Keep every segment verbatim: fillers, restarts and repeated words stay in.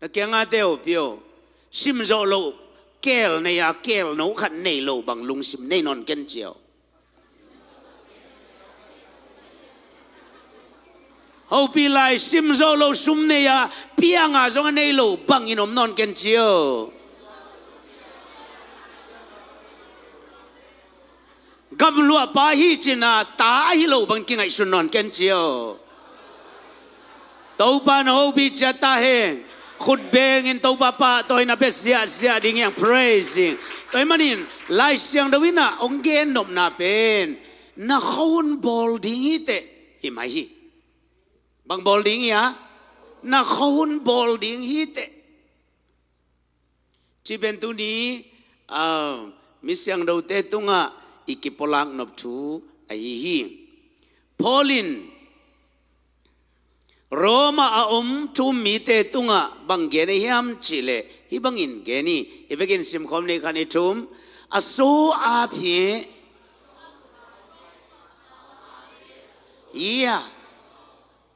Na kiangah te hopih aw, sim zawh loh keel nei a, keel no khat nei loh bang lungsim nei nawn ken ci aw. Hopih lai, sim zawh loh sum nei a, piang a zong a nei loh bangin om nawn ken ci aw. Gamluahpa hi cin a, ta ahi loh bang kingaihsun nawn ken ci aw. Topa na hopih ciat ta hen. Khut bengin Topa pahtawi na pia siahsiah ding hi hang, praising. Tua ahih manin Lai Siangtho in ah hong gen nopna pen, na khuahun bawl ding hi teh, hi mai hi. Bang bawl ding hi a? Na khuahun bawl ding hi teh. Cih pen tuni, ah, mi siangthote tungah i kipulak nop thu ahi hi. Paul in Roma a om thu-um mite tungah bang gen ahi hiam cih leh, hih bangin gen hi. I vekin simkhawm ni khat ni thum. A so a phi. Ia.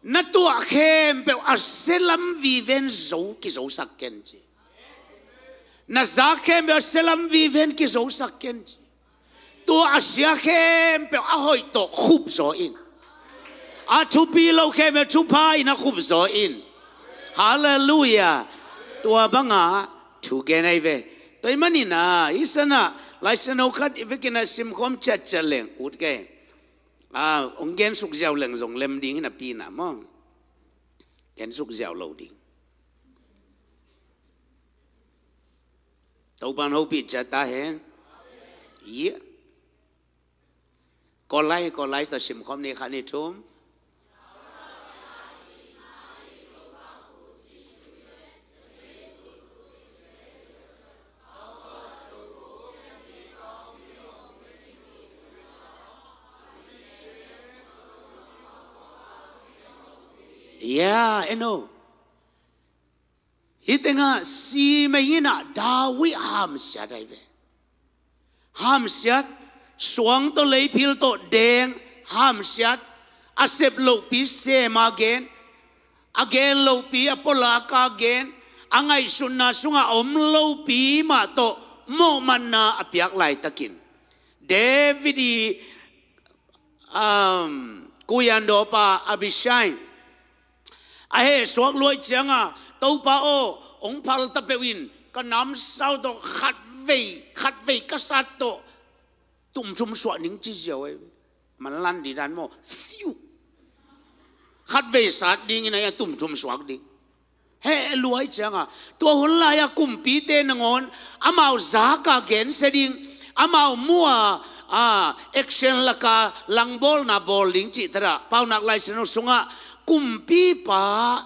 Na tuah khempeuh a sia lam viven zo kizosak ken ci. Na zak khempeuh a sia lam viven kizosak ken ci. Tua a sia khempeuh a hoih tawh khup zaw in. A thupi lo khempeuh thupha in a khup zaw in. Halleluiah. Tua banga thu gen ahi ve. Tua ahih manin ah, hih sanah Lai Siangtho khat i vekin a simkhawm ciatciat leng ut kei. Ah, hong gensuk ziau leng zong lem ding hi napi-in ah maw. Gensuk ziau lo ding. Topa'n hopih ciat ta hen. Ia. Kawllai, Kawllai tawh simkhawm ni khat ni thum. Ia, en o. Hih tengah simei in ah David hamsiat ahi ve. Hamsiat, suang tawh leiphil tawh deng, hamsiat, a sep lohpi sem a gen, a gen lohpi a pulak a gen, a ngaihsutna sungah om lopi mah tawh mawhmatna a piak laitakin David i, um, kuyan dawpa Abishai a hehsuak luai cianga, Topa aw, hong phal ta peuh in, ka namsau tawh khatvei, khatvei ka sat tawh tumthum suak ning ci ziau ahi. Manlan dih dan maw, fiu. Khatvei sat dingin ahi a tumthum suak ding. Heh luai cianga, tua hun lai-a kumpite nangawn amau zaka gensia ding, amau mu-a, a, action laka langbawlna bawl ding cih tera Paunak Lai Siangtho sungah kumpipa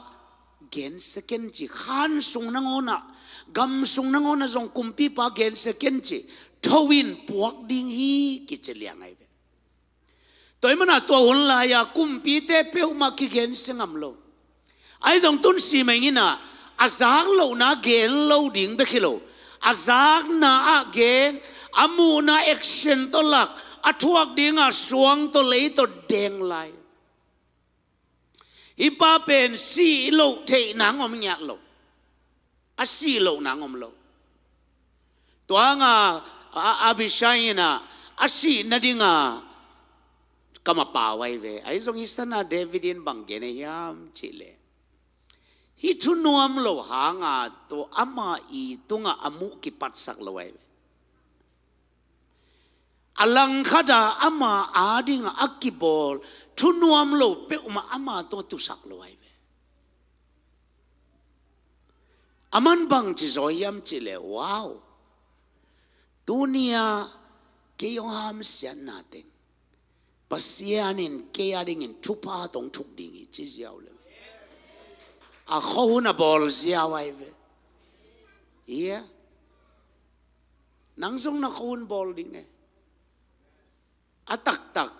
gensia ken ci, khan sung nangawnah, gam sung nangawnah zong kumpipa gensia ken ci, tho in puak ding hi kici liang ahi ve. Tua ahih manin tua hun lai-a kumpite peuhmah kigensia ngam lo. Ahi zong tun simei in ah, a zak lohna gen lo ding bek hi lo. A zakna ah gen, a muhna action tawh lak, a thuak dinga suang tawh lei tawh deng lai. Hih pa pen sih loh theih nang om ngiat lo. A sih loh nang om lo. Tua hanga, a, Abishai in ah, a sih nadinga kam a pau ahi ve. Ahi zong hih sana David in bang gen ahi hiam cih leh, hih thunuam lo hanga tawh ama i tungah a muh kipatsak lo ahi ve. A langkhata ama adinga a kibawl thunuam lo peuhmah ama tawh tusak lo ahi ve. Aman bang ci zaw hiam cih leh, wow. Tuni-a kei hong hamsiatna teng Pasian in kei adingin thupha tawh hong thuk ding hi ci ziau lel. A khuahun a bawl ziau ahi ve. Ia. Nang zong na khuahun bawl ding e. A taktak,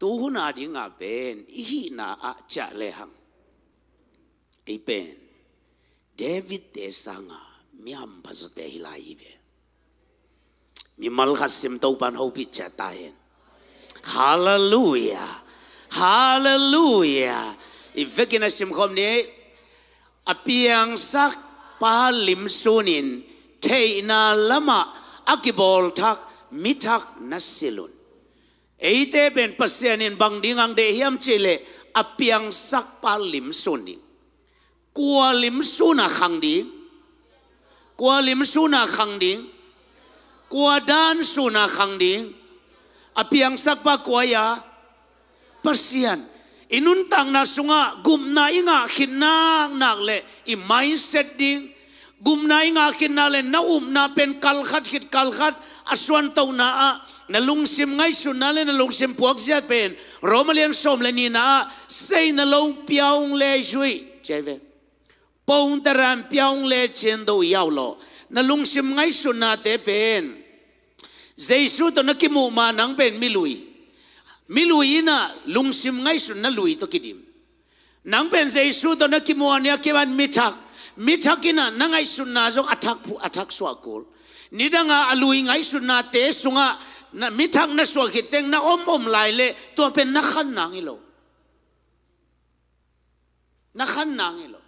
tuhun a dinga pen i hihna ah ciah lehang, ei pen David-te sanga mi hampha zawte hi lai hi ve. Mimal khat sim, Topa'n hopih ciat ta hen. Halleluiah. Halleluiah. I vekin a simkhawm ni. A piangsak Pa lim sunin theihna lamah a kibawlthak mithak na silh un. Eite pen Pasian in bang ding hong deih hiam cihleh a piangsak pa lim sun ding. Kua lim suna khang ding? Kua lim suna khang ding? Kua dan suna khang ding? A piangsak pa kua ia? Pasian. I nuntakna sungah gupna i ngah khit naknak le i mindset ding, gupna i ngah khit nak le na upna pen kalkhat khit kalkhat a suantohna ah na lungsim ngaihsutna le na lungsim puakzia pen Roma lian sawm le nihna ah seina lo piaung le zui ciai ve. Pongtaran piaung le cian do yau lo. Na lungsim ngaihsutnate pen Jesu tawh na kimuh ma nang pen milui. Milui inah lungsim ngaihsutna lui tawh kidim. Nang pen Jesu tawh na kimuh a nia kiban mithak. Mithak inah na ngaihsutna zong a thak phu a thak suah kul. Nidanga a lui ngaihsutnate sungah na mithak na suah khit teng na om om lai le tua pen na khan nang hi lo. Na khan nang hi lo.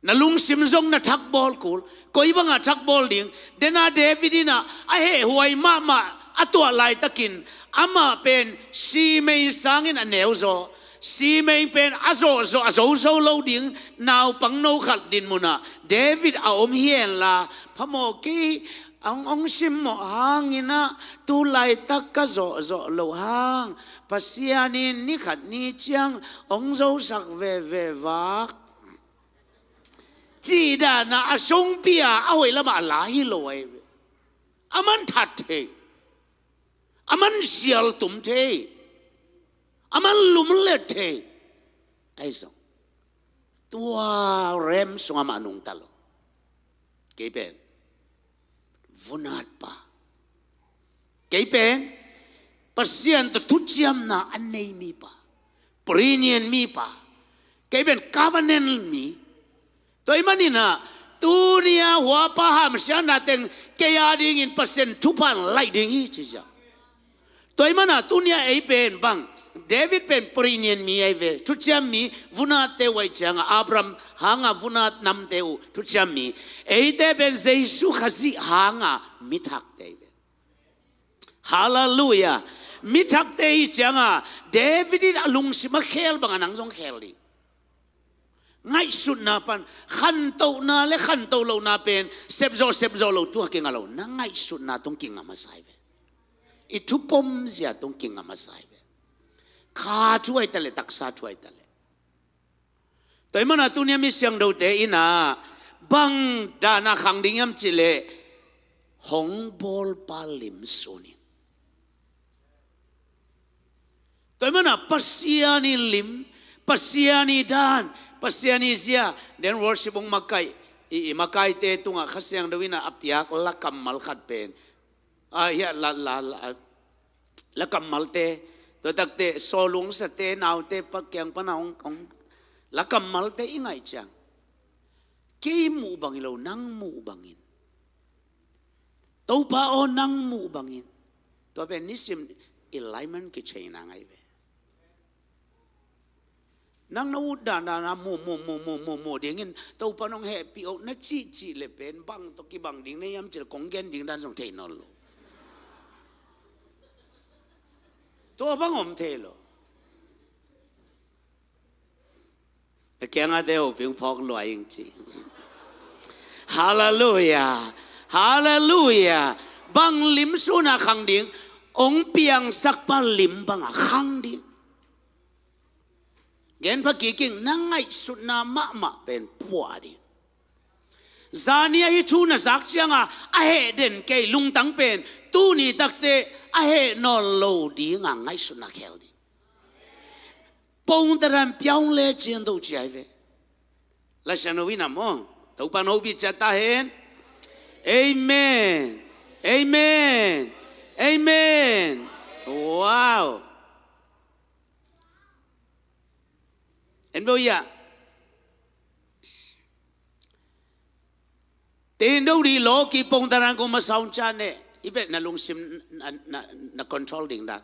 Na lungsim zong na thakbawl kul. Koi banga thakbawl ding? Dena David inah a hehhuai mahmah a tuah laitakin amah pen Simei sangin a neu zaw. Simei pen a zawhzawh a zozo lo ding naupang no khat din munah David a om hi henla phamawh kei. Ang ong simmawh hanginah tu laitak ka zawhzawh lo hang Pasian in ni khat ni ciang ong zosak veve vak. Cih dana a sungpi-a a hoih lamah a la hi lo ahi ve. A man that thei. A man sial tum thei. A man lumlet thei. Ahi zong tua rem sungah mah nungta lo. Kei pen vunat pa. Kei pen Pasian tawh thuciamna a nei mi pa. Prinian mi pa. Kei pen covenant mi. Tua ih maninah tunia huapa hamsiatna teng kei a dingin Pasian thupha laih ding hi ci ciang. Tua ih mana tunia ei pen bang David pen prinian mi ahi ve. Thuciam mi vunate uh ahi cianga Abraham hanga vunat namte uh thuciam mi. Eite pen Jesu Khazih hanga mithakte ahi ve. Halleluiah. Mithakte ahi cianga David in a lungsim a khel banga nang zong khel ding. Ngaihsutna pan khantohna le khantoh lohna pen sepzawh sepzawh lo tua kinga lo. Na ngaihsutna tung kinga masa hi ve. I thupom zia tung kinga masa hi ve. Kha thu ahi ta le taksa thu ahi ta le. Tua ih mana tunia mi siangthote inah bang dana khang ding hiam cihleh hong bawlpa lim sunin. Tua ih mana Pasian i lim, Pasian i dan, Pasian i zia. Den worship hong makaih i, i makaite tungah Kha Siangtho inah a piak lakammal khat pen a hiah la, la, la, lakammalte, tua takte sawlungsate naute pa kiang pana hong, hong lakammalte i ngaih ciang kei muh bang hi lo, nang muh bangin. Topa aw nang muh bangin. Tua pen nisim i laiman kicheina ngai ve. Nang na ut dan dan a muh muh muh muh muh muh dingin Topa nong hehpih oh na cihcih le pen bang tawh kibang ding na hiam cih le kong gen ding dan zong thei nawn lo. Tua bang om thei lo. Ka kiangate hoping phawk lua ing ci. Halleluiah. Halleluiah. Bang lim suna khang ding? Ong piangsak pa lim banga khang ding. Genpha kiking na ngaihsutna mahmah pen puah ding. Zani ahi thu na zak cianga a heh den kei lungtang pen tuni takte a heh nawn lo dinga ngaihsutna khel ding. Pongtaran piaung le cian do ciai ve. Laisiangtho inah maw Topa no bit ciat ta hen. Amen. Amen. Amen. Wow. En bo ia. Tin do di lo ki pongtaran ko masaun cian ne. Ibe na lungsim na, na, na control ding dan.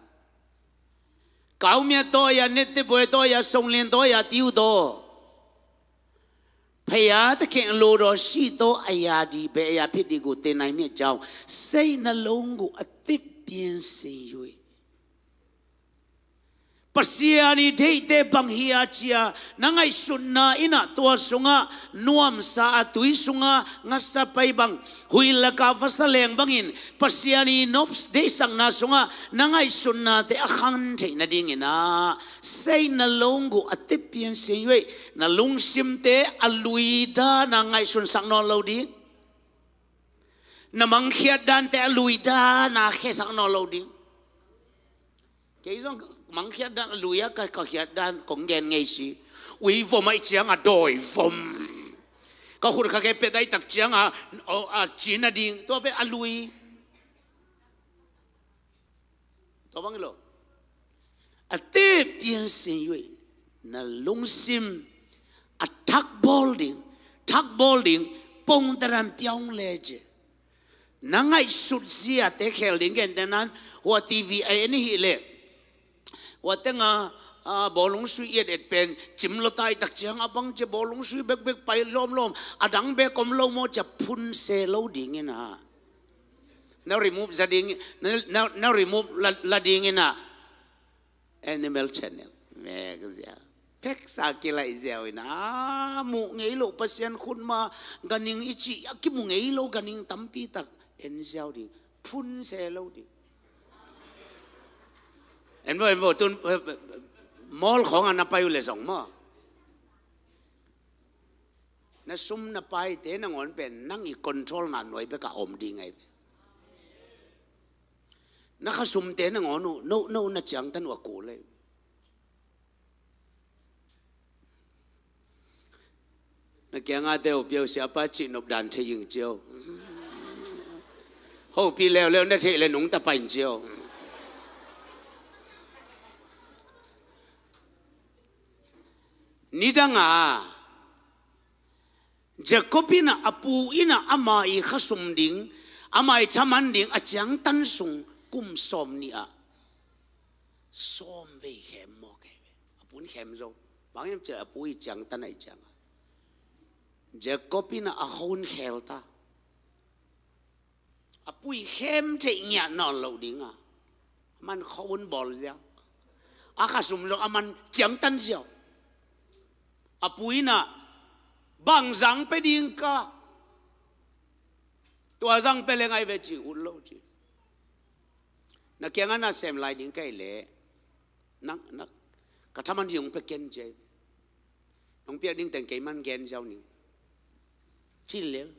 Kaumia to ia nette boy to ia songlin to ia tiu to. 培养的给路的许多，哎呀，你培养ဖြစ်的个，对那面教，谁能弄个啊？这边是因为 Pasian i deihte bang hi a cia, na ngaihsutna in ah tua sungah nuamsa a tui sungah ngasa pai bang, huih lakah vasa leng bangin Pasian i nop deihsakna sungah na ngaihsutnate a khan theih nadingin ah, sei na longgu a tepian sei wei, na lungsimte a lui dan a ngaihsunsak nawn lo ding. Na mangkhiat dante a lui dan a khesak nawn lo ding. Kei zong mangkhiat dan a lui a ka, ka khiat dan kong gen ngei si. Ui vom a i ciang a dawi vom. Ka khut kha kei pet a i tak ciang a, a, a cina ding. Tua pet a lui. Tua bang lo. A tepian sin yui. Na lungsim a thak bawl ding. Thak bawl ding. Pong taran piaung le je. Na ngaihsut ziate khel ding gentehnan, hua T V a en i hih leh, hua tenga, a, bawlung sui i et et pen cim lua ta i tak ciang a bang cia bawlung sui bekbek pai lawmlawm, a dang bek om lo maw cia phun se lo dingin a. Na remove za ding, na, na, na remove la, la dingin a. Animal Channel. Mek ziau. Peksa kilaih ziau in a, muh ngei lo Pasian khut ma ganing i cih a kimu ngei lo ganing tampi tak en ziau ding. Phun se lo ding. En vo, en vo, tun, eh, eh, mall khawng a na pai uh le zong maw. Na sum na paite nangawn pen nang i control na nuai bek a om ding ai ve. Na khasumte nangawn uh, no, no na ciangtan uh a kul ai. Na kiangate uh piau siapa cih nop dan thei ing ciau. Hopi leuleu na theih le nungta pain ciau. Nidanga Jacob in a, a pu in a, ama i khasum ding, ama i thaman ding a ciangtan sung kum sawm nih ah sawm vei khem mawk e. A pu in khem zo. Bang hiam ciah a pu i ciangtan a i cianga Jacob in a, a kho in khel ta. A pu i khem theih ngiah nawn lo dinga man kho un bawl ziau. A khasum zong a man ciangtan ziau. A pu in a bang zang pe ding ka. Tua zang pe le ngai ve ci ut lo ci. Na kiangah na sem lai ding kei le. Nang, nang, ka thaman hi ung pe ken ci ai ve. Nong piak ding teng kei man gen ziau ning. Cin lel.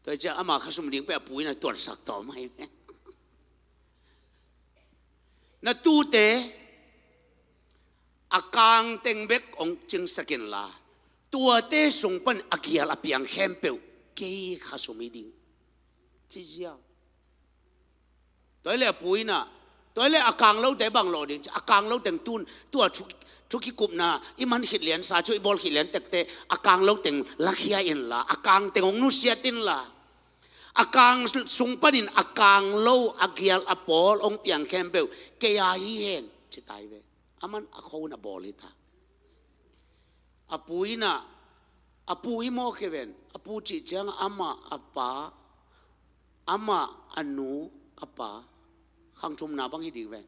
Tua cia ama khasum ding pe a pu in a tuansak tawm ai. Na tute a kang teng bek ong cingsak inla, tuate sung pan a gial a piang khempeuh kei khasum hi ding. Ci ziau. Tua i le a pu in a, tua i le a kang lote bang lawh ding, a kang lo teng tun, tua thu, thu kikupna i man khit lian sa cu i bawl khit lian tekte, a kang lo teng lakhia inla, a kang teng hong nusiat inla. A kang sung panin a kang lo a gial a pawl hong piang khempeuh kei a hi hen, ci tai ve. A man a kho in a bawl hi ta. A pu in a, a pu hi mawk hi ven. A pu cih ciang amah a pa, amah a nu a pa, khang thumna bang hi ding ven.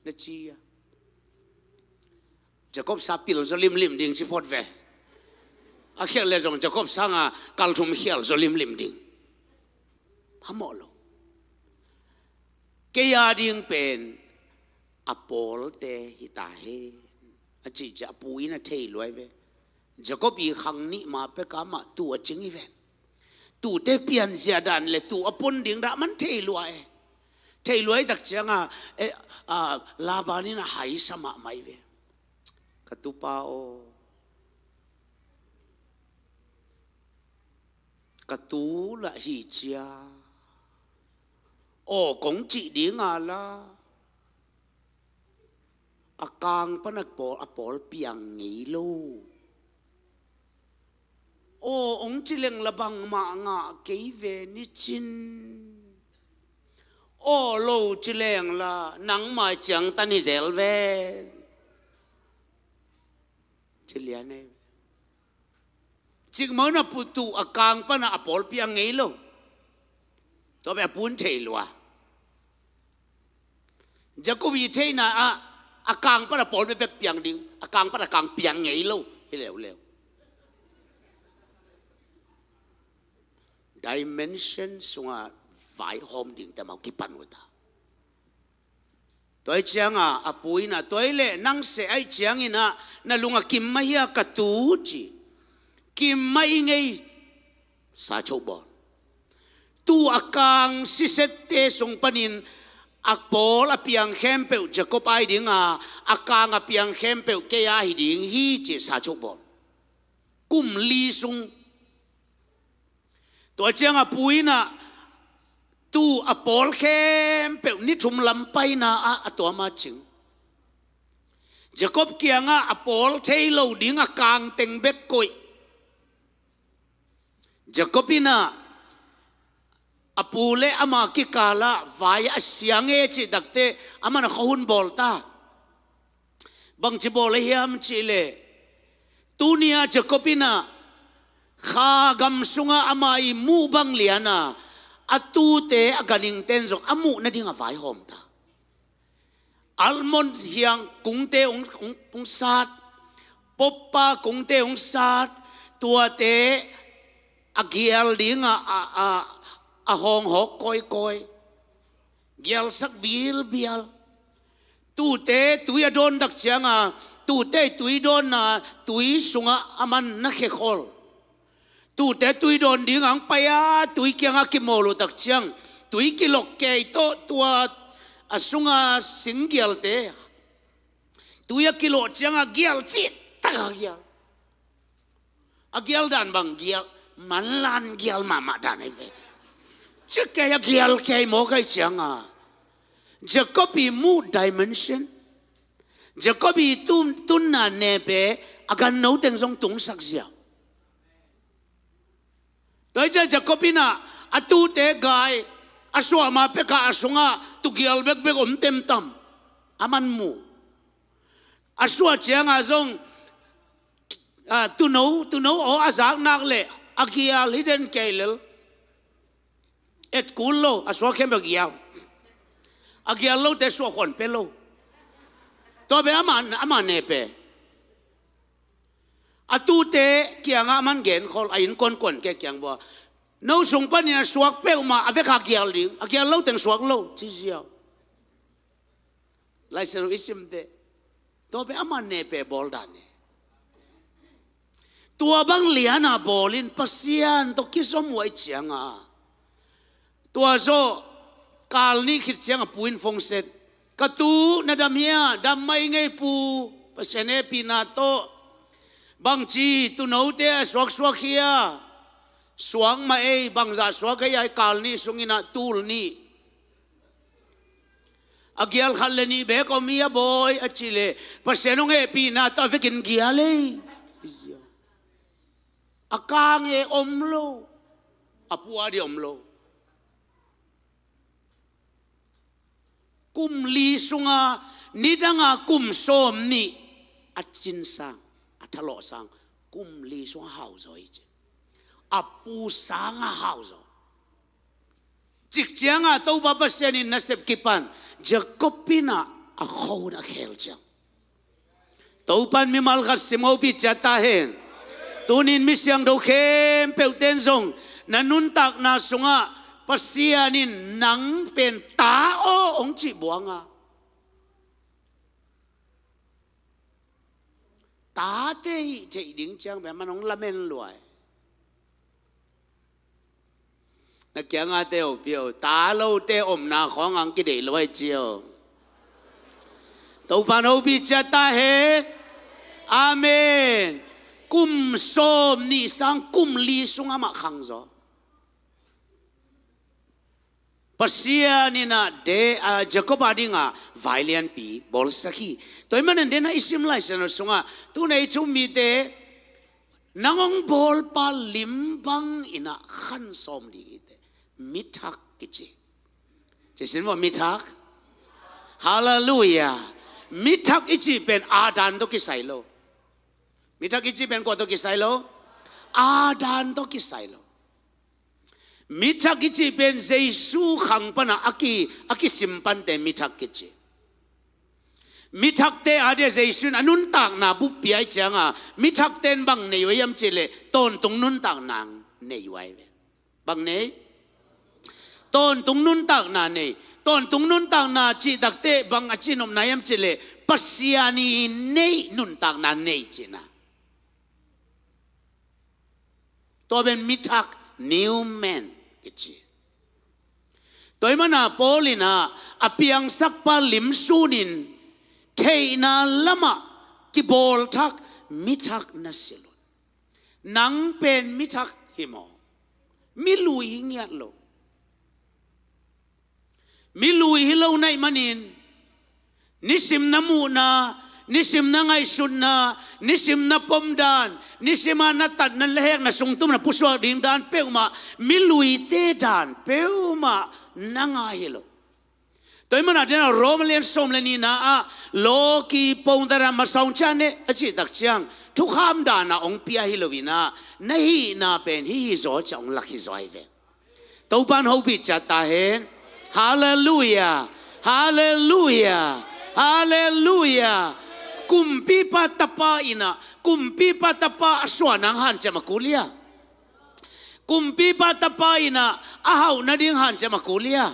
Na ci a. Jacob sa pil zaw limlim ding ci phot ve. A khial le zong Jacob sanga kal thum khial zaw limlim ding. Phamawh lo. Kei a ding pen a pawlte hi ta hen. A cih ciah a pu in a thei luai ve. Jacob i khang nih ma pek a mah tu a cing i ven. Tute pianzia dan le tu a pon ding dah man thei luai. Thei luai tak cianga, eh, a, Laban in a haisa mahmah i ve. Ka tupa aw. Ka tu lah hi cia. Aw kong cih dinga la. A kang pan a pawl, a pawl piang ngei lo. Aw ong ci leng la bangmah ngah kei ve ni cin. Aw lo ci leng la nangmai ciangtan hi zel ve. Ci lian ei. Cikmah in a pu tuh a kang pana a pawl piang ngei lo. Tua bek a pu in thei lua. Jacob i theihna ah a kang pana pawl bekbek piang ding, a kang pana kang piang ngei lo hi leuleu. Dimension sungah vaihawm dingte amau kipan uh ta. Tua hi cianga a pu in ah, tua hi leh nang seh ahih ciangin ah na lung a kim mah hia ka tu ci. Kim mah i ngei. Sa choh bawl. Tuh a kang sisette sung panin a pawl a piang khempeuh Jacob ai dinga, a kang a piang khempeuh kei a hi ding hi ci sa choh bawl. Kum li sung. Tua ciang a pu in ah tuh a pawl khempeuh ni thum lam paina ah a tuam a cing. Jacob kiangah a pawl thei lo ding a kang teng bek koih. Jacob in ah a pu le ama kikalah vai a siang e cih takte aman a khuahun bawl ta. Bangci bawl a hiam cih leh, tuni-a Jacob in ah kha gam sungah ama i muh bang liana a tute a ganhingte in zong a muh nading a vaihawm ta. Almond hiang kungte hong, hong, hong sat, poppa kungte hong sat, tuate a gial ding a, a, a, a hawng hawk kawikawi. Gialsak bilbial. Tuute tui a dawn tak cianga, tuute tui dawnna tui sungah a man na khe khol. Tuute tui dawn ding ang pai a, tui kiangah kimawl uh tak ciang, tui kilok kei tawh tua a sunga singgialte tui a kilawh cianga gial cih taka gial. A gial dan bang gial, manlan gial mahmah dan ahi ve. Ci kei a gial kei mawk ahi cianga Jacob i muh dimension, Jacob i tun, tunna nepe a ganno teng zong tungsak zia. Tua hi ciah Jacob in ah a tute gai a suah ma pekah a sungah tugial bekbek om temtam a man mu. A suah cianga zong a, tuno, tuno aw a zak nak leh a gial hi den kei lel. Et kul lo, a suak khempeuh gial. A gial lote suah khuan pe lo. Tua bek ama, ama nepe. A tute kiangah a man genkhol, a innkuankuan ke kiang bua. No sung panin a suak peuhmah a vekha gial ding, a gial lo teng suak lo ci ziau. Laisiangtho i simte, tua bek ama nepe bawl dan e. Tua bang liana bawlin Pasian tawh kizom uh ahi cianga, tua zawh kal nih khit cianga pu in phone set. Ka tu na dam hia? Dam mah i ngei pu, Pasian hehpihna tawh. Bangci tunote a suaksuak hia? Suak mah ei. Bangzah suak ei? Ai kal nih sungin ah tul nih. A gial khat le nih bek om hi a bawi a cih leh Pasian hong hehpihna tawh a vekin gial ei. A kang e om lo. A pu a dih om lo. Kum li sunga nidanga kum sawm nih a cin sang, a thalawh sang, kum li sunga hauzaw hi ci. A pu sanga hauzaw. Cik cianga Topa Pasian in nasep kipan, Jacob in ah a khuahun a khel ciang. Topan mimal khat sim hopih ciat ta hen. Tunin mi siangtho khempeuhte in zong na nuntakna sungah Pasian in nang pen ta aw hong cih buanga, tate hih theih ding ciang pen man hong lamen luai. Na kiangate hopih o, ta lote omna khawng ang kideih lo ahi cio. Topan hopih ciat ta hen. Amen. Kum sawm nih sang kum li sung amah khangzaw. Pasian in ah de, ah, Jacob a dinga vai lianpi bawlsak hi. Tua hi manin dena i sim Lai Siangtho sungah tuna i thu mite, nang hong bawlpa lim bang in ah khan sawm ding hi te. Mithak kici. Ci sin maw, mithak? Halleluiah. Mithak i cih pen a dan tawh kisai lo. Mithak i cih pen kua tawh kisai lo? Adam tawh kisai lo. Mithak i cih pen Jesu khang panah a ki, a kisim pante mithak kici. Mithakte a dia Jesu in a nuntakna bup pia i cianga, mithakte in bang nei uh hiam cihleh, tawntung nuntakna nei uh ahi ve. Bang nei? Tawntung nuntakna nei. Tawntung nuntakna cih takteh bang a cihnopna hiam cihleh, Pasian i neih nuntakna nei cihna. Tua pen mithak, new man i ci. Tua i mana Paul in ah a piangsakpa limsunin theihna lamah kibawlthak mithak na silun. Nang pen mithak hi maw? Milui hi ngiat lo. Milui hi lo naih manin, nisim na muhna, nisim na ngaihsutna, nisim na pomdan, nisim a na tatna le hekna sungtum na pusuak ding dan peuhmah, miluite dan peuhmah na ngah hi lo. Tua i mana dena Rom lian sawm le nihna ah, lawki pongdara masawng ciah neh a cih tak ciang, thukham dana hong pia hi lo inah, na hihna pen hih hi zaw ciah hong lak hi zaw ahi ve. Topan hopih ciat ta hen. Halleluia. Halleluia. Halleluia. Kumpipa tapa inah, kumpipa tapa a suahna hanciam a kul hia? Kumpipa tapa inah a hauh nading hanciam a kul hia?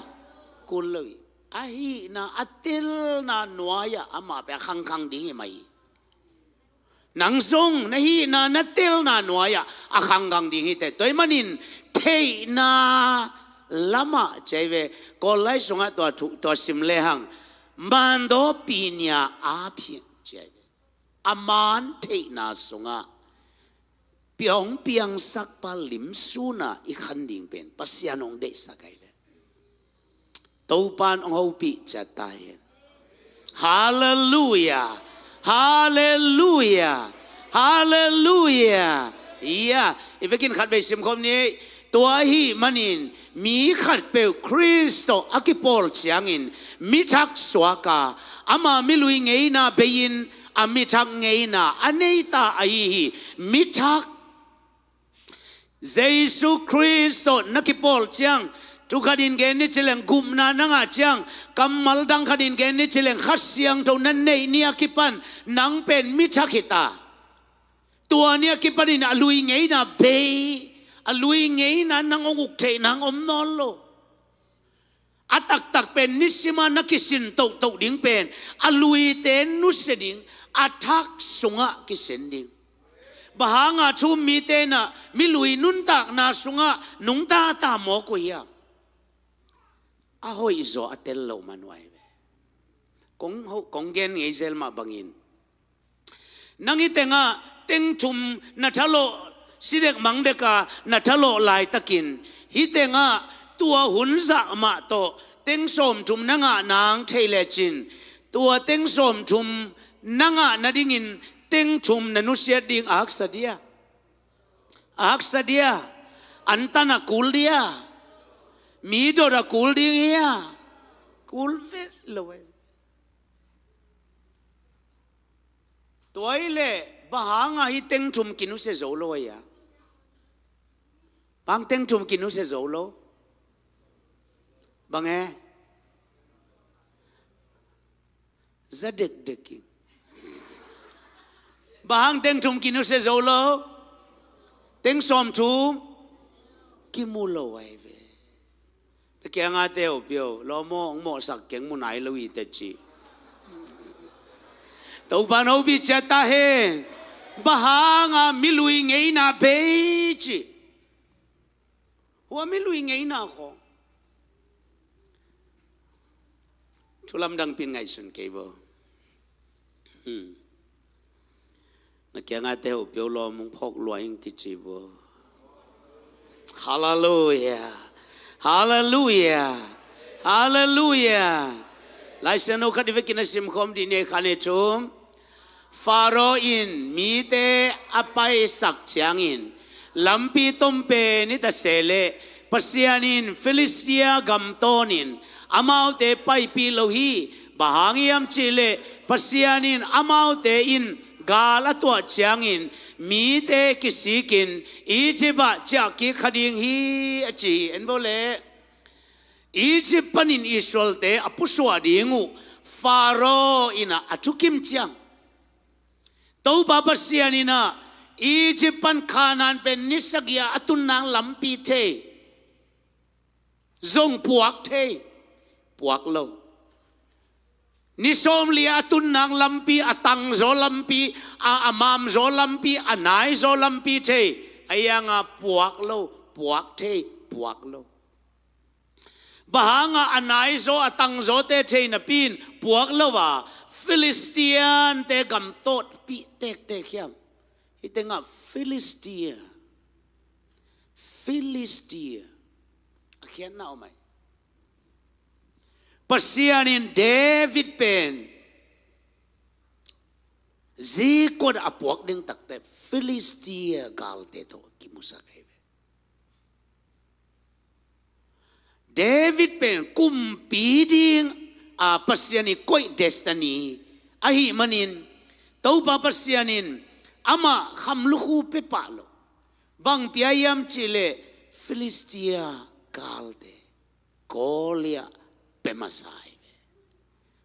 Kul lo hi. A hihna a telna nuai-ah amah pia khangkhang ding hi mai hi. Nang zong na hihna na telna nuai-ah a khangkhang ding hi teh. Tua i manin theihna lamah ci ahi ve. Kawl lai sungah tua thu, tua sim lehang, mandawpi nia a phiang ci ahi ve. A man theihna sungah piang, piangsakpa limsuna i khan ding pen Pasian hong deihsak ahi ve. Topan hong hopih ciat ta hen. Halleluia. Halleluia. Halleluia. Ia, i vekin khatvei simkhawm ni. Tua ahih manin mi khatpeuh Khrist tawh a kipawl ciangin mithak suaka, ama milui ngeina bei-in a mithak ngeina a neita ahi hi. Mithak Jesu Khrist tawh na kipawl ciang, thu khatin gen ni cileng gupna na ngah ciang, kammal dang khatin gen ni cileng Kha Siangtho na neih ni a kipan nang pen mithak hi ta. Tua ni a kipanin a lui ngeina bei, a lui ngeina nang hong uk theih nang om nawn lo. A taktak pen nisima na kisin tohtoh ding pen a luite nusia ding, a thak sungah kisin ding. Bang hanga thu um mite inah milui nuntakna sungah nungta ta mawk uh hiam? A hoihzaw a tel loh man uh ahi ve. Kong ho-, kong gen ngei zel mah bangin, nang hih tengah teng thum na thalawh, si dek mang deka na thalawh laitakin, hih tengah tua hun zah mah tawh teng sawmthum na ngah nang thei lecin, tua teng sawmthum na ngah nadingin teng thum na nusiat ding a haksa dia? A haksa dia? Antan a kul dia? Mi dot a kul ding hia? Kul vet lo eh. Tua hi leh bang hanga hih teng thum kinusia zo lo ahi a? Bang teng thum kinusia zo lo? Bang e? Za dekdek in. Bang hang teng thum kinusia zo lo? Teng sawmthum kimu lo ahi ve. Na kiangah te uh pio, lawm aw, hong mawhsak keng, mu nai lo hi teh ci. Topan hopih ciat ta hen. Bang hanga milui ngeina bei ci? Hua milui ngeina khawng. Thu lamdang pin ngaihsun kei bo. Hmm. Na kiangah te uh pio, lawm hong phawk lua ing kici bo. Halleluia. Halleluia. Halleluia. Laisiangtho khat i vekin a simkhawm dih ni, khat, nih, thum. Faro in mite a paisak ciangin, lampi tom pen i ta se leh Pasian in Filistia gam tawnin amaute paipih lo hi. Bang hang hiam cihleh Pasian in amaute in gal a tuah ciangin mite kisikin Egypt ah ciah kik kha ding hi a ci hi. En vo le, Egypt panin Israelte a pusuah ding uh Pharaoh in ah a thukim ciang, Topa Pasian in ah Egypt pan Kanaan pen ni sagih a tun nang lampi thei, zong puak thei, puak lo. Ni sawmli a tun nang lampi, a tangzaw lampi, a, a mamzaw lampi, a naizaw lampi thei, a ianga puak lo, puak thei, puak lo. Bang hanga a naizaw, a tangzawte thei napi in puak lo a, Philistine-te gam tawtpih tektek hiam? Hih tengah Philistia, Philistia a khiatna om ai. Pasian in David pen zikot a puak ding takte Philistia galte tawh kimusak ahi ve. David pen kumpi ding a Pasian i koih destiny ahih manin, Topa Pasian in amah khamlukhu pia pah lo. Bang pia hiam cihleh Philistia galte Goliath pia masa hi ve.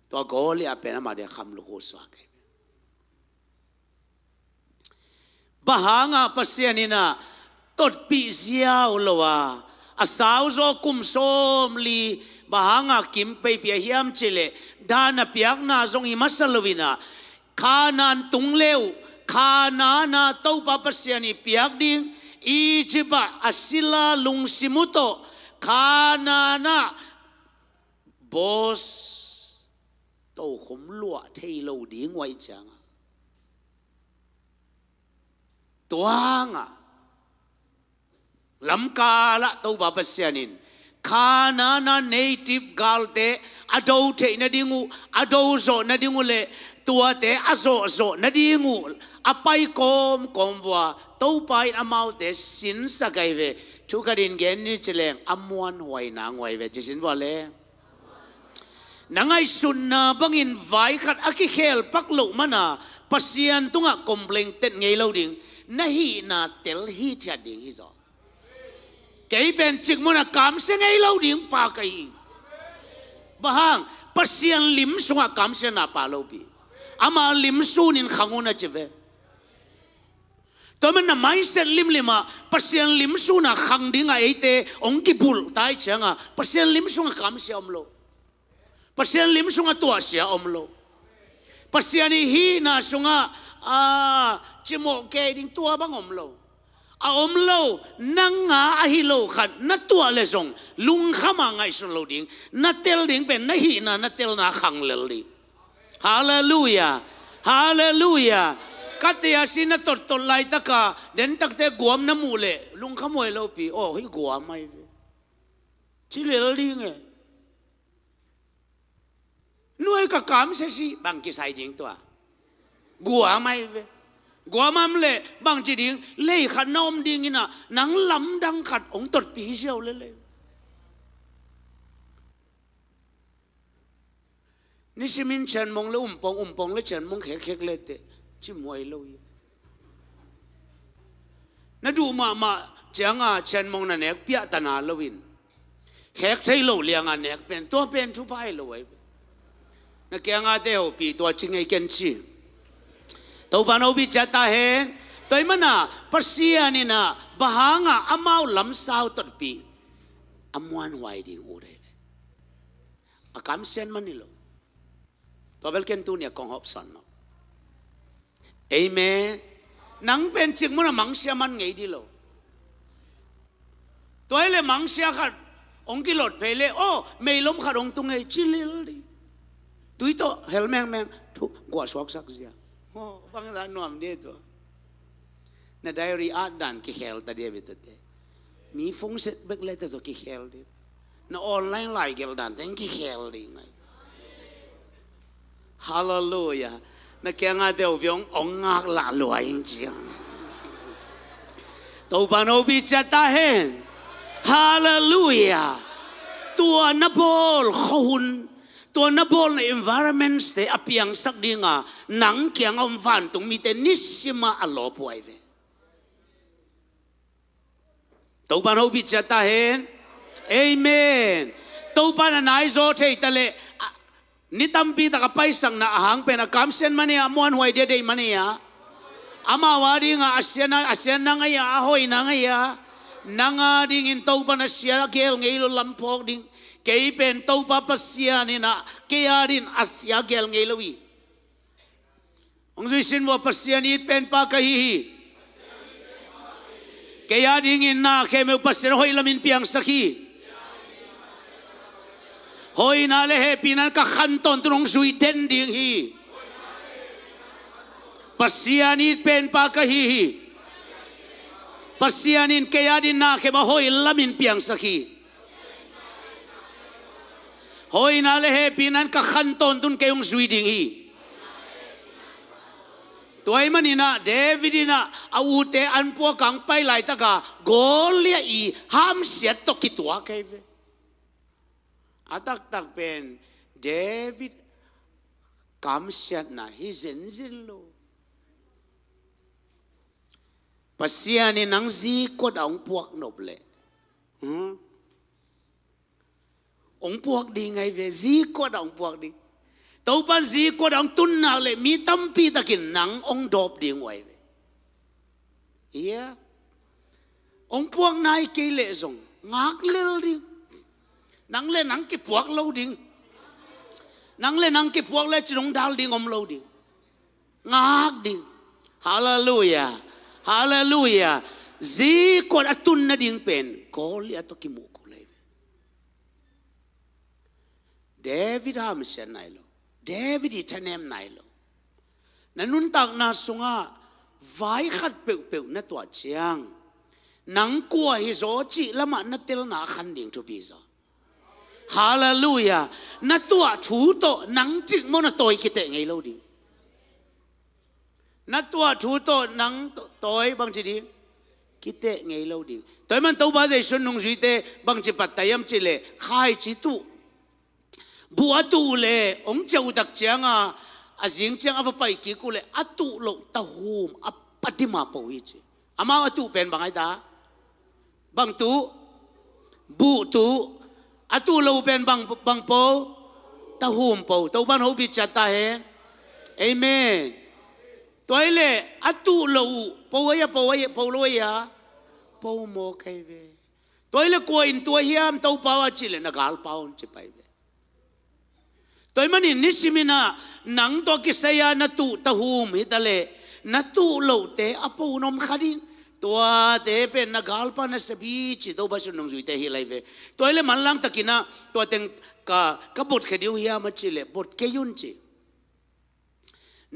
Tua Goliath pen amah dia khamlukhu suak hi ve. Bang hanga Pasian in ah totpih ziau lo a, a sauzaw kum sawmli bang hanga kim peipi a hiam cihleh, dan a piakna zong hi masa lo in ah, Kanaan tung le uh, Kanaan ah Topa Pasian i piak ding, Egypt ah a sila lungsim uh tawh Kanaan ah boss tokhom luah thei lo ding uh ahih cianga, tua hanga lamkalah Topa Pasian in Kanaan ah native galte a do theih nading uh, a do zawh nading uh le tuate a zawhzawh nading uh a pai kawmkawm vua Topa in amaute sinsak ahi ve. Thu khat in gen ni ci leng a muanhuai nang uh ahi ve ci sin vua le. Na ngaihsutna bangin vai khat a kikhel pak loh mana Pasian tungah complain tet ngei lo ding, na hihna tel hithiat ding hi zaw. Kei pen cikmunah kamsia ngei lo ding pa ka hi. Bang hang? Pasian lim sungah kamsiatna pha lopi. Ama lim sunin khang un a ci ve. Tua man na mindset limlim ah Pasian lim suna khang dingah eite hong kibulh ta ahih cianga Pasian lim sungah kamsia om lo. Pasian lim sungah tuahsia om lo. Pasian i hihna sungah, a, cimawh kei ding tua bang om lo. A om lo, nanga ahi lo khat na tuah le zong lungkhama ngaihsun lo ding, na tel ding pen na hihna na telna khang lel ding. Halleluiah. Halleluiah. Ka tei a si na tottot laitaka dentakte guam na muh leh lungkhamuai lopi. Aw, hih guam ahi ve. Ci lel ding e. Nuai ka kamsia si bang kisai ding tua. Guam ahi ve. Guam am leh bang ci ding, lei khat na om ding inah nang lamdang khat hong totpi hi siau lele. Nisimin cianmong le umpong, umpong le cianmong khekkhek le teh cimhuai lo hi. Na duh mahmah cianga cianmong na nek piahtana loin khek thei lo lianga nek pen tua pen thupha hi lo ahi. Na kiangate hopi tua ci ngei ken ci. Topa nopi ciata hen. Tua hi mana Pasian inah bang hanga amau lamsau totpi a muanhuai ding uh dei. A kamsian man hi lo. Tua bel ken tunia kong hopsan lo. Amen. Nang pen cikmunah mangsia man ngei di lo. Tua hi le mangsia khat hong kilot phei le, aw, meilom khat hong tung ei ci lel di. Tui tawh hel mengmeng thu guah suaksak zia. Aw, bangzah nuam di tua. Na diary at dan kikhel ta dia bitate. Mi phone set bek le te tawh kikhel di. Na online lai gelh dan teng kikhel ding ahi. Halleluiah. Na kiangate hopi hong ngak lah lua ing ciang. Topa nopi ciata hen. Halleluiah. Tua na bawl khuahun, Tua na bawlna environments te a piangsak dinga nang kiang a om vantung mite nisima a lawp uh ahi ve. Topan hopih ciat ta hen. Amen. Topan a naizaw thei ta leh, a, ni tampi tak a paisakna a hang pen a kamsiat man hi a, muanhuai dia deih man hi a. Amau a dinga a sia na, a sia nang ahi a, a hoih nang ahi a. Nang a dingin Topan a sia a gel ngei lo lam phawk ding. Kei pen Topa Pasian in a, kei a din a sia a gel ngei lo hi. Hong zui sin vua, Pasian it penpa ka hi hi. Kei a dingin na khempeuh Pasian hoih lamin piangsak hi. Hoihna le hehpihna in ka khan tawntun hong zui den ding hi. Pasian it penpa ka hi hi. Pasian in kei a din na khempeuh a hoih lamin piangsak hi. Hoihna le hehpihna in ka khan tawntun kei hong zui ding hi. Tua ahih manin ah David in ah a ute an puak a hong pai laitaka Goliath i hamsiat tawh kituak ahi ve. A taktak pen David kamsiatna hi zenzen lo. Pasian in nang zikot a hong puak nop leh, hmm? Hong puak ding ahi ve, zikot a hong puak ding. Topan zikot a hong tun nak leh mi tampi takin nang hong dawp ding uh ahi ve. Ia, hong puak nai kei leh zong ngak lel ding. Nang le nang kipuak lo ding. Nang le nang kipuak le cin hong dal ding om lo ding. Ngak ding. Halleluiah. Halleluiah. Zikot a tun nading pen Goliath tawh kimuh kul ahi ve. David hamsiat nai lo. David i thanem nai lo. Na nuntakna sungah vai khat peuhpeuh na tuah ciang, nang kua hi zaw cih lamah na telna a khan ding thupi zaw. Halleluiah. Na tuah thu tawh nang cik maw na tawi kiteh ngei lo ding. Na tuah thu tawh nang tawi bangci ding? Kiteh ngei lo ding. Tua ahih man Topa Jesu nungzuite bangci pattah hiam cih leh khaici tuh, buh a tuh uh leh hong ciah uh tak cianga a zing ciang a va pai kik uh leh a tuh loh tahum a patima po hi ci. Amau a tuh pen bang ahi ta? Bang tuh? Buh tuh. A tuh loh uh pen bang, bang po? Tahum po. Topan hopih ciat ta hen. Amen. Tua ahih leh a tuh loh uh po ahi a, po ahi a, po lo ahi a? Po mawk ahi ve. Tua ahih leh kua in tuah hiam Topa aw a cih leh na galpa un ci pai ve. Tua ahih manin nisimin ah nang tawh kisai-a na tuh tahum hi ta leh na tuh lohte a po na om kha ding. Tuate pen na galpa na sep hi ci Topa Jesu nungzuite hi lai ve. Tua ahih leh manlang takin ah tua teng ka, ka botkhia ding uh hiam a cih leh bot kei un ci.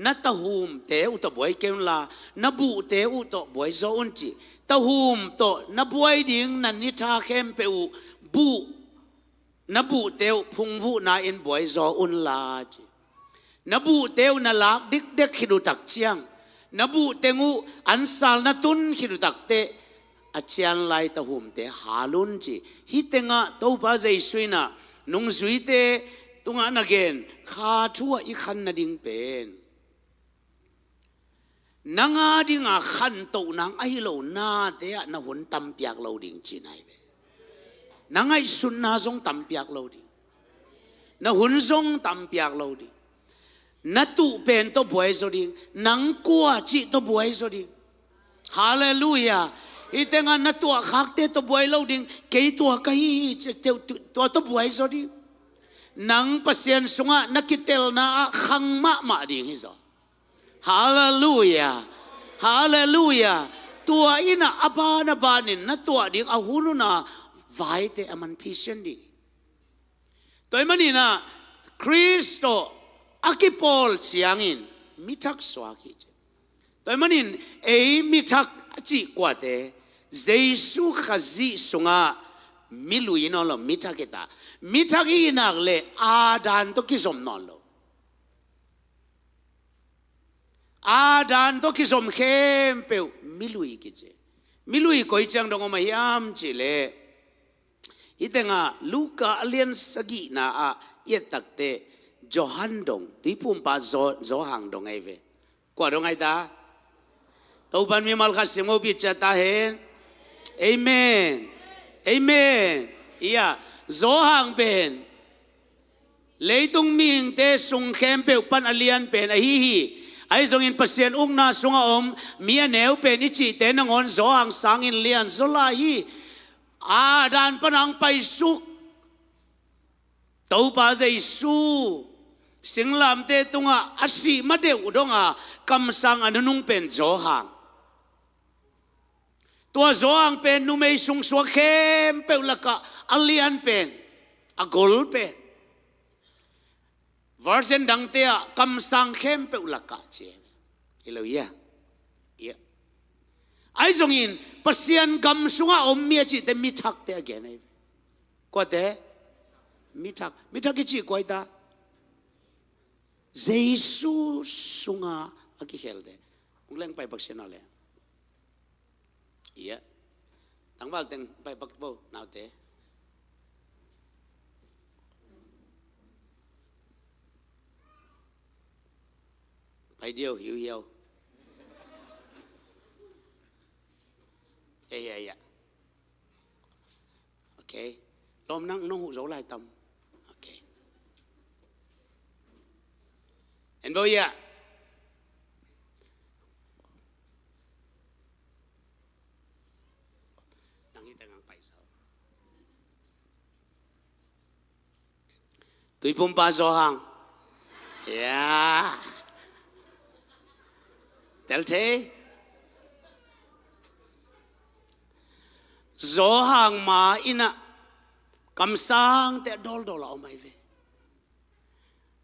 Na tahumte uh tawh buai kei unla, na buhte uh tawh buai zaw un ci. Tahum tawh na buai ding na ni tha khempeuh uh buh, na buhte uh phungvuhna in buai zaw unla ci. Na buhte uh na lak dikdek khit uh tak ciang, na buh teng uh ansal na tun khit uh takteh a cianlai tahumte hal un ci. Hih tengah Topa Jesu in ah nungzuite tungah na gen kha thu ah i khan nading pen nang a dinga khantoh nang ahi lo nate ah na hun tampiak lo ding cihna hi ve. Na ngaihsutna zong tampiak lo ding. Na hun zong tampiak lo ding. Na tuh pen tawh buai zaw ding. Nang kua cih tawh buai zaw ding. Halleluiah. Hih tengah na tuahkhakte tawh buai lo ding. Kei tua ka hi hi ci, tua tawh buai zaw ding. Nang Pasian sungah na kitelna ah khang mahmah ding hi zaw. Halleluiah. Halleluiah. Tua in ah a ban a banin na tuah ding a hun hun a vaite a man phisian ding. Tua ahih manin ah Khrist tawh a kipawl ciangin mithak suak hi ci. Tua ahih manin ei mithak a cih kuate, Jesu Khazih sungah milui nawn lo, mithak hi ta. Mithak i hih nak leh Adam tawh kizom nawn lo. Adam tawh kizom khempeuh milui kici. Milui koi ciang dong om a hiam cih leh Hih tengah Luka a lian sagihna ah i et takteh Johan dong, Tuiphumpa Zo-, Johan dong ahi ve. Kua dong ahi ta? Topan mimal khat sim aw, pi ciat ta hen. Amen. Amen. Ia, Johan pen leitung mihingte sung khempeuh pan a lian pen ahi hi. Ahi zongin Pasian ukna sungah om mi a neu pen i cihte nangawn Johan sangin lianzaw lai hi. Adam pan a hong paisuk Topa Jesu singlamteh tungah a sih ma deuh donga kamsang a nunung pen Johan. Tua Johan pen numei sungsuak khempeuh lakah a lian pen, a gol pen. Version dangte ah kamsang khempeuh lakah ci. Hi lo ia. Ia. Ahi zongin Pasian gam sungah om mi a cihte mi thakte a gen ahi. Kuate? Mi thak. Mi thak i cih kua hi ta? Jesu sungah a kikhelte. Hong leng pai pak sia na le. Ia. Tangval teng pai pak bo, naute. Pai diau, hiu hiau. Ia, ia, ia. Ok. Lawm nang nong huh zo lai tam. Ok. En bo ia. Nang hi teng ang pai zo. Tuiphumpa Johan. Ia. Tel thei. Johan ma innah kamsangte a dawldawl a om ahi ve.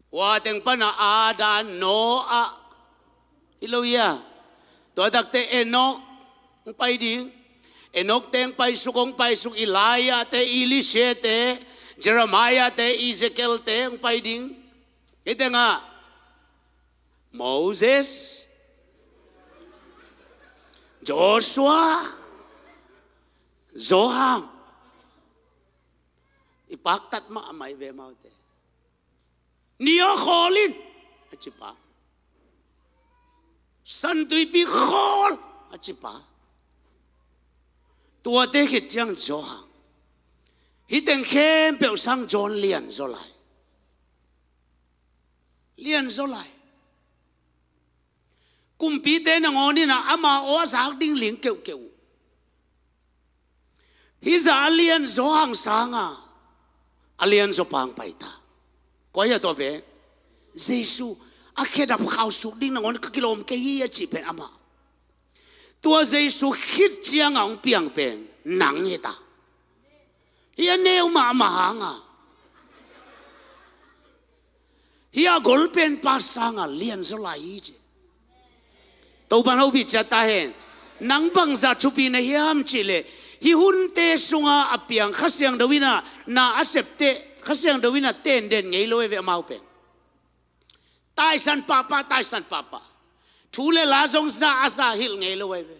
Hua teng pana Adam, Noah, hi lo ia. Tua takte Enok hong pai ding. Enok te hong paisuk, hong paisuk Elijah te, Elisha te, Jeremiah te, Ezekiel te hong pai ding. Hih tengah Moses, Joshua, Johan. I paktat mahmah i ve amaute. Ni aw khawl in a ci pa. San Tuipi khawl a ci pa. Tuate khit ciang Johan. Hih teng khempeuh sang John lianzaw lai. Lianzaw lai. Kumpite nangawn inah ama aw a zak ding ling keuhkeuh uh. Hih zah a lianzaw hang sanga a lianzaw pang paita. Kua hi a tua pen? Jesu. A khedap khau suk ding nangawn ka kilawm kei hi a cih pen amah. Tua Jesu khit cianga hong piang pen nang hi ta. Hih a neu mahmah hanga. Hih a gol pen pa sanga lianzaw lai hi ci. Topan hopih ciat ta hen. Nang bangzah thupi na hiam cihleh, hih hunte sunga a piang Kha Siangtho inah na a septe, Kha Siangtho inah tenden ngei lo e ve amau pen. Taisan pahpah, taisan pahpah. Thu le la zong za a za hilh ngei lo ai ve.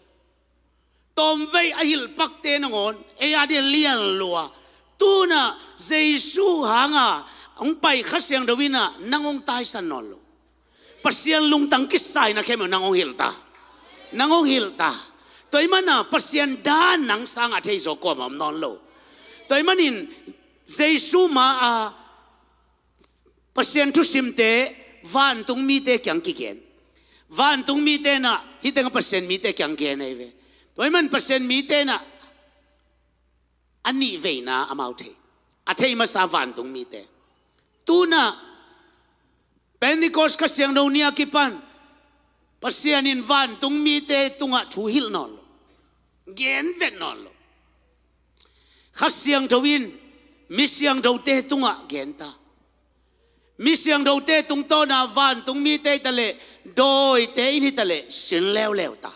Tawmvei a hilh pakte nangawn ei a dia lian lua. Tuna Jesu hanga hong pai Kha Siangtho inah nang hong taisan nawn lo. Pasian lungtang kisaina khempeuh nang hong hilh ta. Nang hong hilh ta. Tua ahih mana Pasian dan nang sangah thei zaw kuamah om nawn lo. Tua ahih manin Jesu ma a Pasian thusimte vantung mite kiang kigen. Vantung mite inah hih tengah Pasian mite kiang gen ahi ve. Tua ahih man Pasian mite inah a nih veina amau thei. A thei masa vantung mite. Tuna Pentecost Kha Siangtho ni a kipan Pasian in vantung mite tungah thu hilh nawn lo. Gen vet nawn lo. Kha Siangtho in mi siangthote tungah gen ta. Mi siangthote tungtawna vantung mite hi taleh, dawite in hi taleh sin leuleu ta.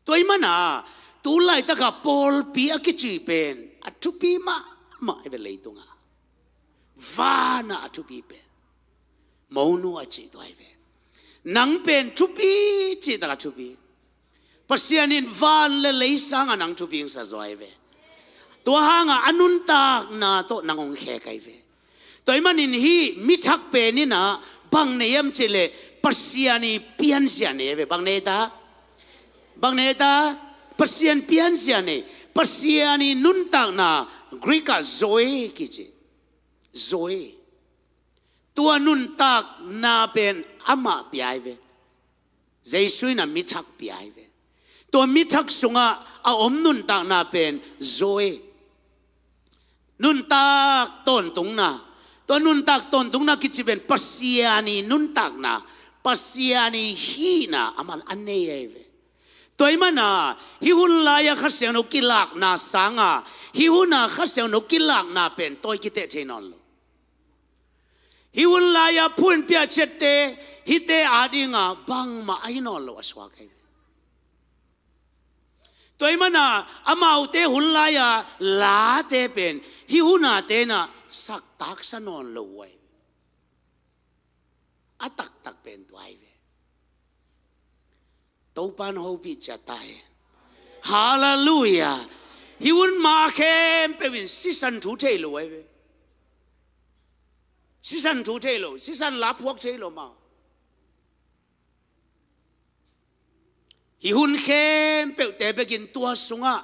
Tua ahih mana tu laitaka pawlpi a kici pen a thupi mahmah hi ve leitunga. Vana a thupi pen monu a cih tua hi ve. Nang pen thupi cih taka thupi. Pasian in van le lei sanga nang thupi hong sa zaw hi ve. Tua hangah a nuntakna tawh nang hong khek ahi ve. Tua ahih manin hih mithak pen in ah bang nei hiam cih leh Pasian ii pianzia nei ahi ve. Bang nei ta? Bang nei ta? Pasian pianzia nei. Pasian ii nuntakna, Greek ah Zoe kici. Zoe. Tua nuntakna pen amah pia ahi ve. Jesu in ah mithak pia ahi ve. Tua mithak sungah a om nuntakna pen Zoe. Nuntak tawntungna. Tua nuntak tawntungna kici pen Pasian ii nuntakna, Pasian ii hihna amah a nei ahi ve. Tua ahih manin ah hih hun lai-a Kha Siangtho kilakna sangah, hih hun ah Kha Siangtho kilakna pen tawi kiteh thei nawn lo. Hih hun lai-a phu in piachiatte, hihte adingin bangmah ahi nawn lo a suak ahi ve. Tua ahih manin ah amaute hun lai-a late pen hih hun a te in ah saktaksa nawn lo uh ahi ve. A taktak pen tua ahi ve. Topa'n hopih ciat ta hen. Halleluiah. Hih hun ma khempeuh in sisan thu thei lo ahi ve. Sisan thu thei lo, sisan la phuak thei lo maw. Hih hun khempeuhte bekin tua sungah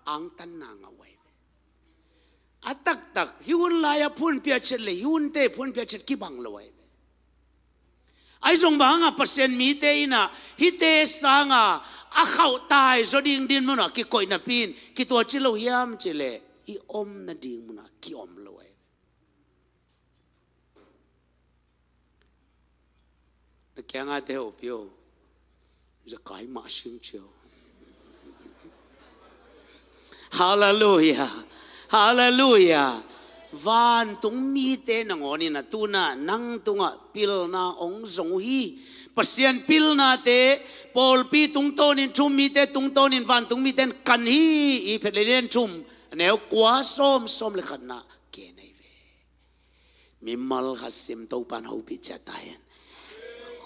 angtanna ngah uh ahi ve. A taktak, hih hun lai-a phu in piachiat le hih hunte phu in piachiat kibang lo ahi ve. Ahi zong bang hangah Pasian mite in ah hihte sangah a khauhtai zaw ding dinmun ah kikoih napi in kituaci lo hiam cih leh i om nading mun ah ki-om lo ahi ve. Na kiangah te hopih o. Zekai mah sing cio. Halleluiah. Halleluiah. Vantung mite nangawn in ah tu-in ah nang tungah pilna hong zong uh hi. Pasian pilnate, pawlpi tungtawnin, thu-um mite tungtawnin vantung mite in kan hi. I Phet le Lian thum, a neu kua, sawm, sawm le khatna gen ahi ve. Mimal khat sim, Topa'n hopih ciat ta hen.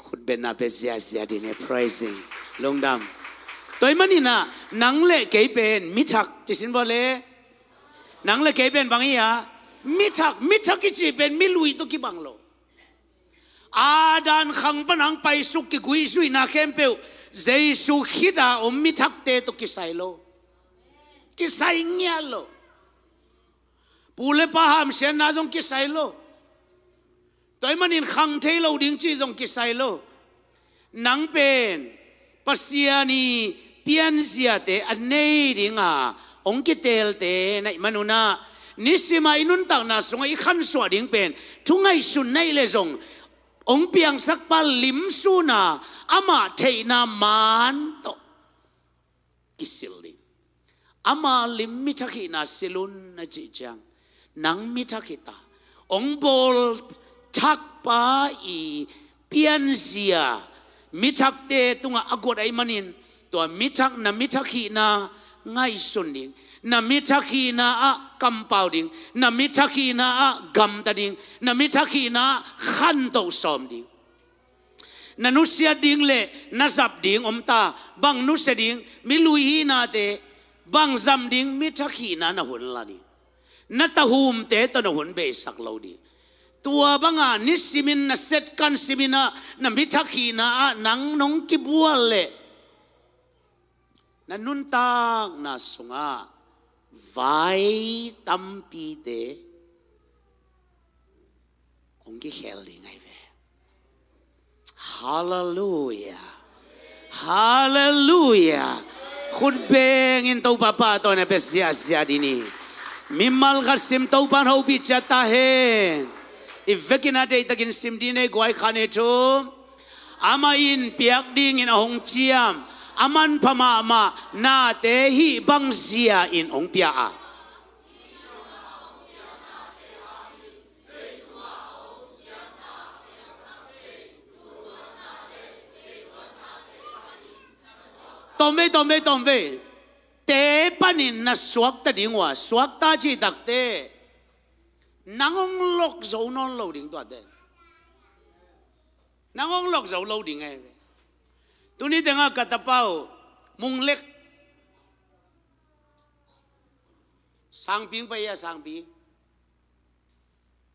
Khutbetna pia ziazia ding hi. Praising. Lungdam. Tua ahih manin ah nang le kei pen mithak, ci sin vua le. Nang le kei pen bang hi a? Mithak. Mithak i cih pen mi lui tawh kibang lo. Adam khang pan hong paisuk kiguihzuihna khempeuh Jesu khit a om mithakte tawh kisai lo. Kisai ngiat lo. Pu le pa hamsiatna zong kisai lo. Tua ahih manin khang thei lo ding cih zong kisai lo. Nang pen Pasian ii pianziate a nei dinga hong kiteelte na hih manun ah, nisim a i nuntakna sungah i khansuah ding pen thu ngaihsutna hi leh zong hong piangsak pa lim sun a, amah theihna maan tawh kisil ding. Ama lim mithak hihna sil un a cih ciang, nang mithak hi ta. Hong bawl thak pa ii pianzia mithakte tungah a guat ahih manin, tua mithak, na mithak hihna ngaihsun ding, na mithak hihna ah kampau ding, na mithak hihna ah gamta ding, na mithak hihna ah khantoh sawm ding. Na nusiat ding le na zap ding om ta. Bang nusia ding, mi lui hihnate, bang zam ding, mithak hihna na hun la ding. Na tahumte tawh na hun beisak lo ding. Tua banga nisimin, na setkan simin ah, na mithak hihna ah nang nong kibual leh, na nuntakna sungah vai tampite hong kikhel ding ahi ve. Halleluiah. Halleluiah. Khut bengin Topa pahtawina pia ziahziah ding hi. Mimal khat sim, Topa'n hopih ciat ta hen. I vekin a deihtakin sim ding hi, guai, khat, nih, thum. Amah in piak dingin a hong ciam, a manpha mahmah nate hih bang zia-in hong pia a. Tawmvei, tawmvei, tawmvei. Te panin na suakta ding uh a, suakta cih takteh, nang hong lok zo nawn lo ding tuate. Nang hong lok zo lo ding e. Tuni tengah ka tapa uh, Mung Lek, Tangping pai a, Sangpi.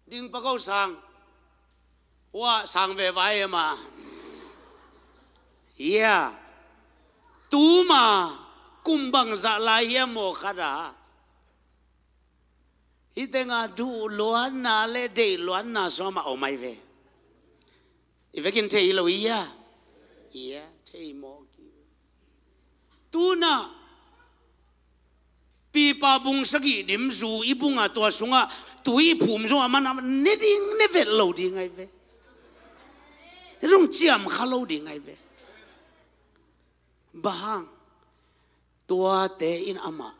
Ding pa ko sang. Wa sang ve vai ema. Ya. Tuma kum bangzah lai hiam maw khat a. Hih tenga duh luanna le deih luanna sawm a om ai ve. I vekin thei lo ia. Ia, thei maw ki. Tuna pipa bung sagih dim zu i bunga tua sunga tui i phum zong a man a ne ding ne vet lo ding ai ve. Zong ciam kha lo ding ai ve. Bang hang tuate in amah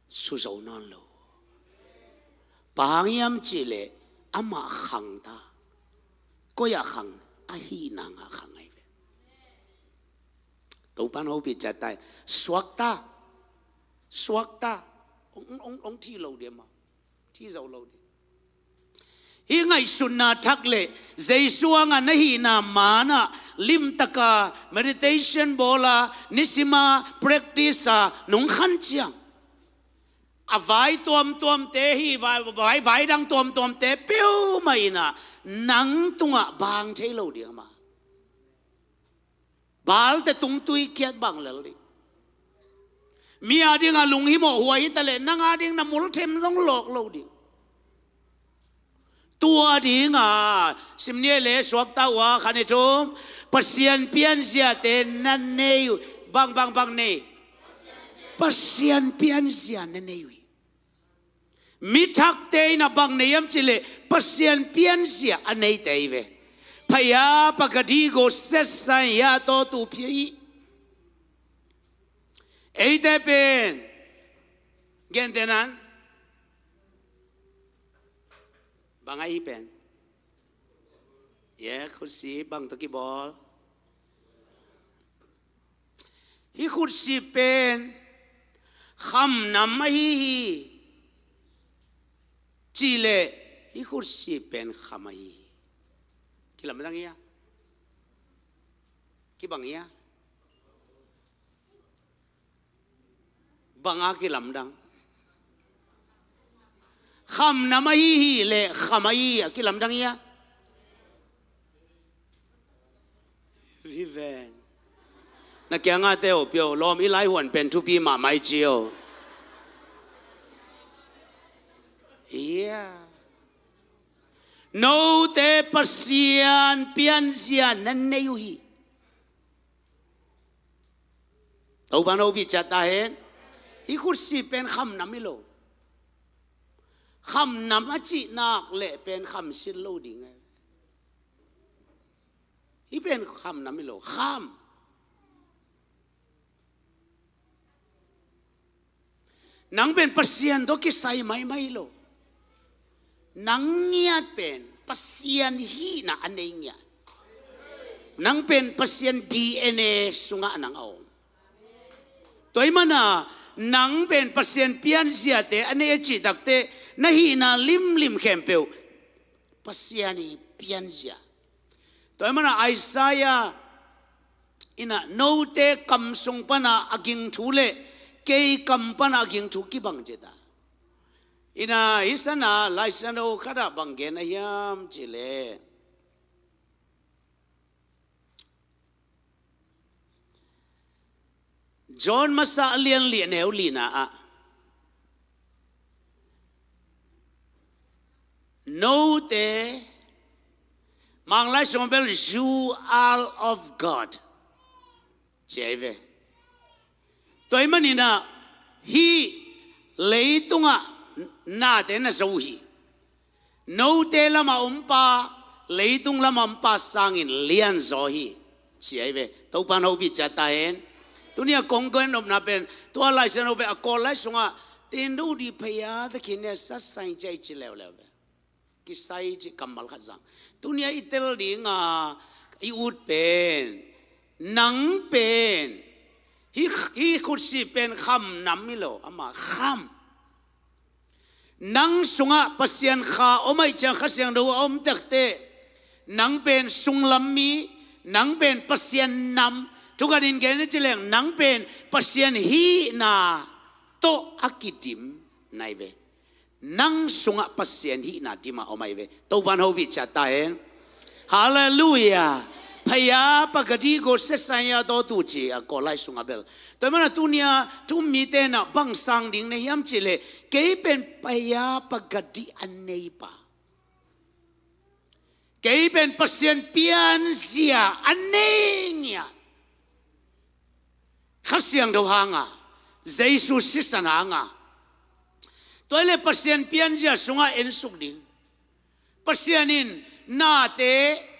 suzo nawn lo. Bang hang hiam cihleh amah khang ta. Koi ah khang, a hih nang ah khang ai ve. Topan hopih ciat tai. Suakta. Suakta. Ong, ong, ong thi lo dia ma. Thi zo lo dia. Hih ngaihsutna thak le Jesu anga na hihna manah limtaka meditation bawla nisima practice a nungkhan ciang a vai tuamtuamte hi, vai, vai, vai dang tuamtuamte peuhmah inah nang tungah bang thei lo ding ama. Baalte tungtui kiat bang lel ding. Mi a dingah lunghimawh huai hita leh nang a ding na multhem zong lawk lo ding. Tua dingah simnia le suakta uh a khan i thum Pasian pianziate na nei uh. Bang, bang, bang nei. Pasian pianzia na nei uh hi. Mi thakte in a bang nei hiam cihleh Pasian pianzia a neite hi ve. Phaya pakadigo setsan ya tawtu phia hi. Eite pen gentenan bang a hi pen. Ye khutsi bang tawh kibawl. Hih khutsip pen khamnam ahi hi. Cihleh hih khutsip pen kham ahi hi. Kilamdang hia? Kibang hia? Banga kilamdang. Khamnam ahi hi leh kham ahi hi a kilamdang hia? Hi ven. Na kiangah te oh pio lawm i lai huan pen thupi mahmah i ci oh. Ia. Note Pasian pianzia na nei uh hi. Topa no bih ciat ta hen. Hih khutsi pen khamnam hi lo. Khamnam a cihnak leh pen khamsit lo ding e. Hih pen khamnam hi lo. Kham. Nang pen Pasian tawh kisai maimai lo. Nang ngiat pen Pasian hihna a nei ngiat. Nang pen Pasian D N A sungah nang a om. Tua ahih mana nang pen Pasian pianziate a nei a cih takte na hihna limlim khempeuh Pasian ii pianzia. Tua ahih mana Isaiah inah note kam sung pana a ging thu le kei kam pana a ging thu kibang ci ta. Inah hih sana Lai Siangtho khatah bang gen a hiam cih leh John masa a lian li a neu lina ah note Manglai sung bel you are of God ci ahi ve. Tua ahih maninah hih leitungah nate na zo hi. Note lamah ompa, leitung lamah ompa sangin lianzaw hi ci ahi ve. Topa no bih ciat ta hen. Tuni a kong gen nopna pen tua Lai Siangtho pen a Kawl lai sungah tin do di phaya takhin ne sasang ci ahi ci leuleu ve. Kisai cih kammal khat zang. Tuni a i tel dinga i ut pen nang pen hih, hih khutsi pen khamnam hi lo, ama kham. Nang sungah Pasian Kha om ahih ciang Kha Siangtho a om tekte nang pen sunglam mi, nang pen Pasian nam, thukanin gen a ci leng nang pen Pasian hihna tawh a kidim nai ve. Nang sungah Pasian hihna dim a om ahi ve. Topan hopih ciat ta hen. Halleluiah. Phaya pagadi go sesaya to tu ci a Kawllai sungah bel. Tua mana tunia thu um mite na bang sang ding na hiam cih leh, kei pen phaya pagadi a neipa, kei pen Pasian pianzia a nei ngiat. Kha Siangtho hanga, Jesu sisan hanga, tua hi leh Pasian pianzia sungah ensuk ding. Pasian in nate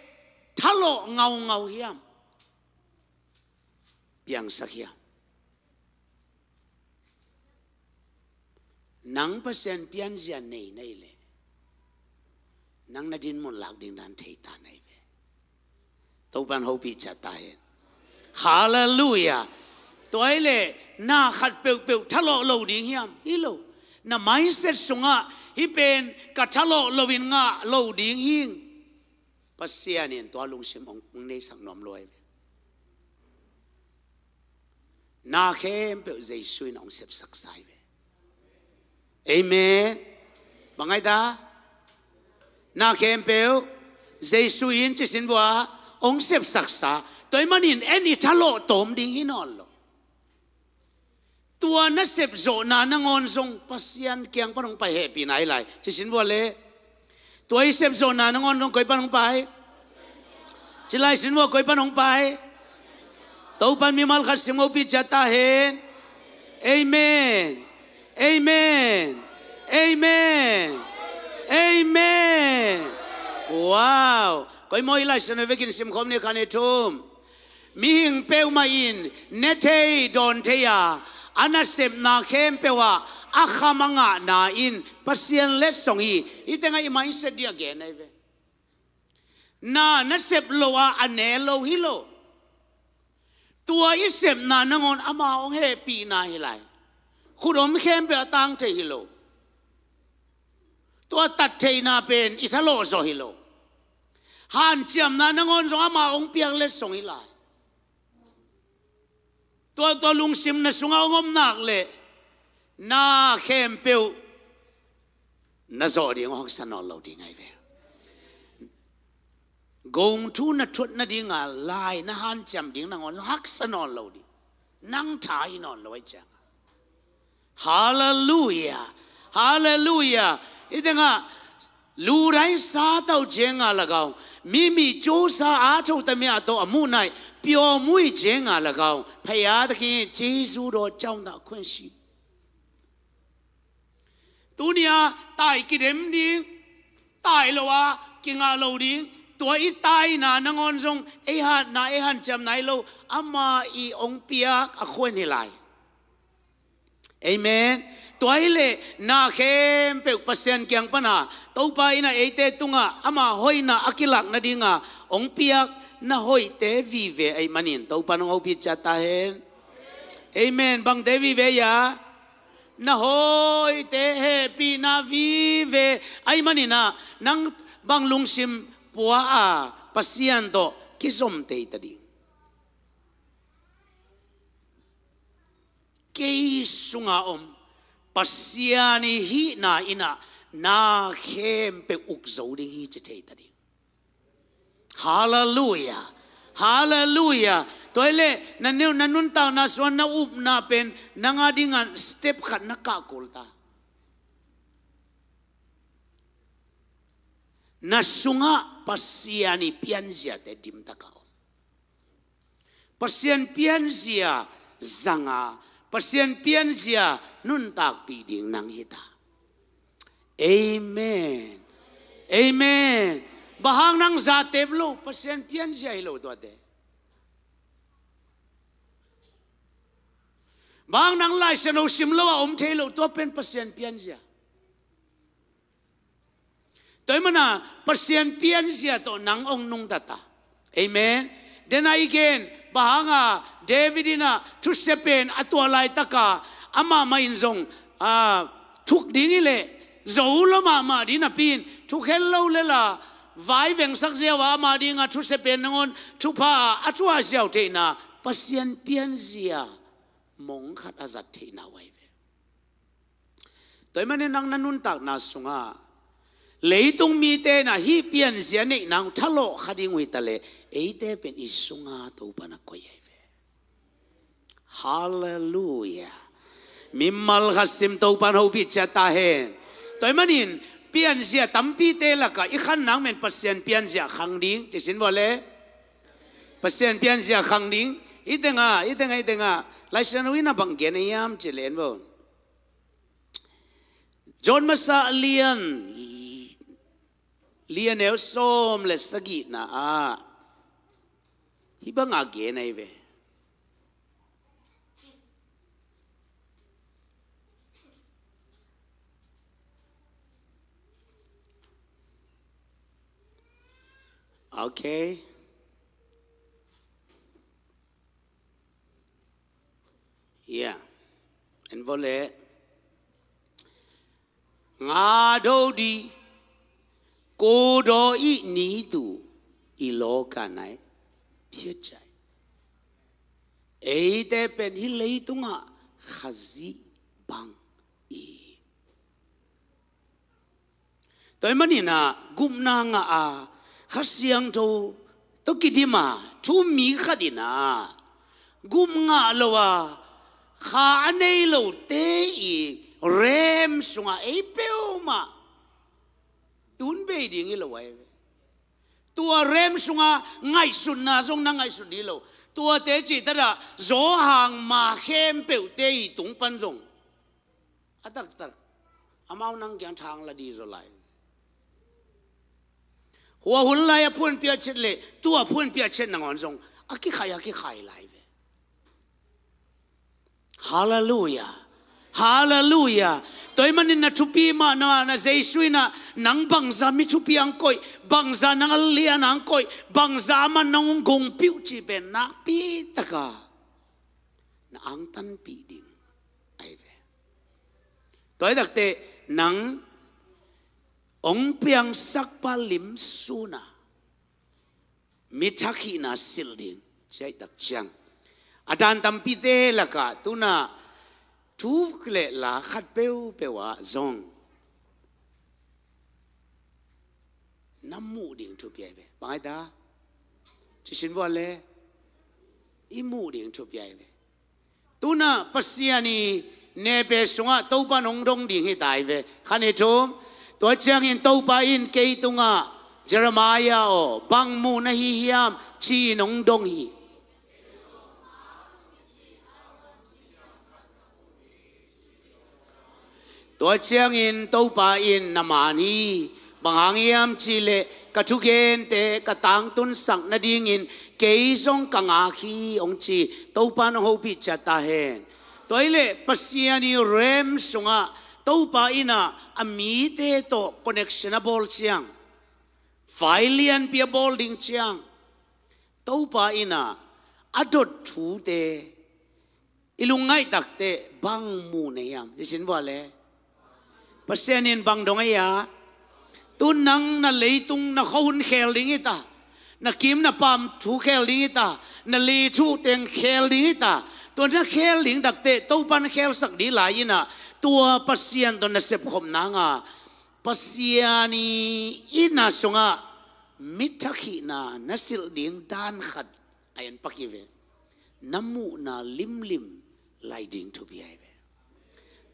thalawh ngaungau hiam? Piangsak hiam? Nang Pasian pianzia nei na hi leh, nang na dinmun lak ding dan thei ta na hi ve. Topan hopih ciat ta hen. Halleluiah. Tua hi leh na khat peuhpeuh thalawh lo ding hiam? Hi lo. Na mindset sungah hih pen ka thalawh loin ngah lo ding hing. Pasian in tua lungsim hong, hong neisak nuam lua hi ve. Na khempeuh Jesu in hong sepsaksa hi ve. Amen. Bang ai ta? Na khempeuh Jesu in ci sin vua hong sepsaksa. Tua ahih manin en i thalawh tawm ding hi nawn lo. Tua na sepzawhna nangawn zong Pasian kiang pan hong pai hehpihna hi lai. Ci sin vua le. Tua i sepzawhna nangawn zong koi pan hong pai? Ci lai sin vua, koi pan hong pai? Topan mimal khat sim hopih ciat ta hen. Amen. Amen. Amen. Amen. Wow. Koi maw i Lai Siangtho vekin simkhawm ni, khan i thum. Mihing peuhmah in ne thei dawn thei a, a nasepna khempeuh ah a kham a ngahna in Pasian letsong hi. Hih tengah i mindset ding a gen ahi ve. Na nasep lo a a ne lo hi lo. Tua i sepna nangawn ama hong hehpihna hi lai. Khut om khempeuh a tang thei hi lo. Tua tat theihna pen i thalawh zawh hi lo. Hanciamna nangawn zong ama hong piak letsong hi lai. Tua, tua lungsim na sungah hong om nak leh na khempeuh na zawh ding hong haksa nawn lo ding ahi ve. Gong thu na thuat nadinga lai na hanciam ding nangawn haksa nawn lo ding. Nang tha hi nawn lo ahi ciang. Halleluiah. Halleluiah. Hih tengah lurai sa tau cianga lagau, mi mi cosa a tho tamia tawh a muh nai piawmui cianga lagau, phaya takin Jesu daw cauna khuansi. Tunia tai kidem ding, tai lo a kingah lo ding, tua i taina nangawn zong ei hatna ei hanciamna hi lo, ama i hong piak a khuan hi lai. Amen. Tua hi leh na khempeuh Pasian kiang pana Topa in a eite tungah ama hoihna a kilak nadinga hong piak na hoihte vive ahih manin Topa nong hopih ciat ta hen. Amen. Bangte vive ia? Na hoihte hehpihna vive ahih manin ah nang bang lungsim pua a Pasian tawh kizom tei ta ding. Kei sunga om Pasian i hihna in ah na khempeuh uk zo ding hi ci thei ta ding. Halleluiah. Halleluiah. Tua hi leh na neu, na nuntakna sungah na upna pen nang a dingah step khat na kah kul ta. Na sungah Pasian i pianziate dimtak a om. Pasian pianzia zanga, Pasian pianzia nuntakpih ding nang hi ta. Amen. Amen. Bang hang nang zatep lo, Pasian pianzia hi lo tuate. Bang hang nang Lai Siangtho sim lo a om thei lo, tua pen Pasian pianzia. Tua ahih mana Pasian pianzia tawh nang hong nungta ta. Amen. Dena i gen, bang hanga David in ah thusia pen a tuah laitaka amah mah in zong, ah, thuk ding hi leh zo lo mahmah ding napi in thuk hel lo lela vai vengsak ziau a amah dinga thusia pen nangawn thupha a a thuah ziau theihna Pasian pianzia mong khat a zat theihna uh ahi ve. Tua ahih manin nang na nuntakna sungah leitung mite in ah hih pianzia neih nang thalawh kha ding uh hi taleh, eite pen i sungah Topa na koih ahi ve. Halleluiah. Mimal khat sim Topa in hopih ciat ta hen. Tua ahih manin pianzia tampite lakah i khan nang men Pasian pianzia khang ding, ci sin vua le. Pasian pianzia khang ding. I tengah, i tengah, i tengah Laisiangtho in ah bang gen a hiam ci len vua. John masa lian li a neu sawm le sagihna ah hih banga gen ahi ve. Okay. Yeah. En vua le. ငါတို့သည် ကိုယ်တော်၏နည်းတူ ဤလောက၌ဖြစ်ကြ၏။ Eite pen hih leitungah Khazih bang i hi. Tua ahih manin ah gupna ngah a, Kha Siangtho tawh kidim a, thu-um mi khat in ah gup ngah lo a, kha a nei lote i rem sungah ei peuhmah i hun bei ding hi lo ahi ve. Tua rem sungah ngaihsutna zong na ngaihsut ding hi lo. Tuate cih taktak a Johan ma khempeuhte i tung pan zong a taktak amau nang kiang thang la ding zaw lai. Hua hun lai a phuanpia ciat le tua phuanpia ciat nangawn zong a kikhai, a kikhai lai ve. Halleluiah. Halleluiah. Tua ahih manin na thupi mah na, na Jesu in ah nang bangzah mi thupi hong koih, bangzah nang a lian hong koih, bangzah amah nang hong gongpih uh cih pen nakpi takin na angtanpih ding ahi ve. Tua hi takteh nang hong piangsakpa lim sun a mithakhihna silh ding ci ahih tak ciang, a dan tampite lakah tu-in ah thu le la khat peuhpeuh ah zong na muh ding thupi ahi ve. Bang ahi ta? Ci sin vua le. I muh ding thupi ahi ve. Tu-in ah Pasian i nepe sungah Topa in hong dong ding hi ta ahi ve. Khan i thum. Tua ciangin Topa in kei tungah, Jeremiah aw, bang muh na hi hiam, ci-in hong dong hi. Tua ciangin Topa in, na maan hi, bang hang hiam cih leh ka thugente ka tangtunsak nadingin kei zong ka ngak hi, hong ci. Topa in hong hopih ciat ta hen. Tua hi leh Pasian i rem sungah Topa in ah a mite tawh connection a bawl ciang, vai lianpi a bawl ding ciang, Topa in ah a dot thute i lungngaih takteh bang muh na hiam? Ci sin vua le. Pasian in bang dong ahi a? Tu-in nang na leitung na khuahun khel ding hi ta, na kim na pam thu khel ding hi ta, na lei thu teng khel ding hi ta. Tua na khel ding takteh Topa in khelsak ding lai in ah, tua Pasian tawh na sepkhop nang a, Pasian i inn sungah mithakhihna na silh ding dan khat a en pak hi ve. Na muhna limlim lai ding thupi ahi ve.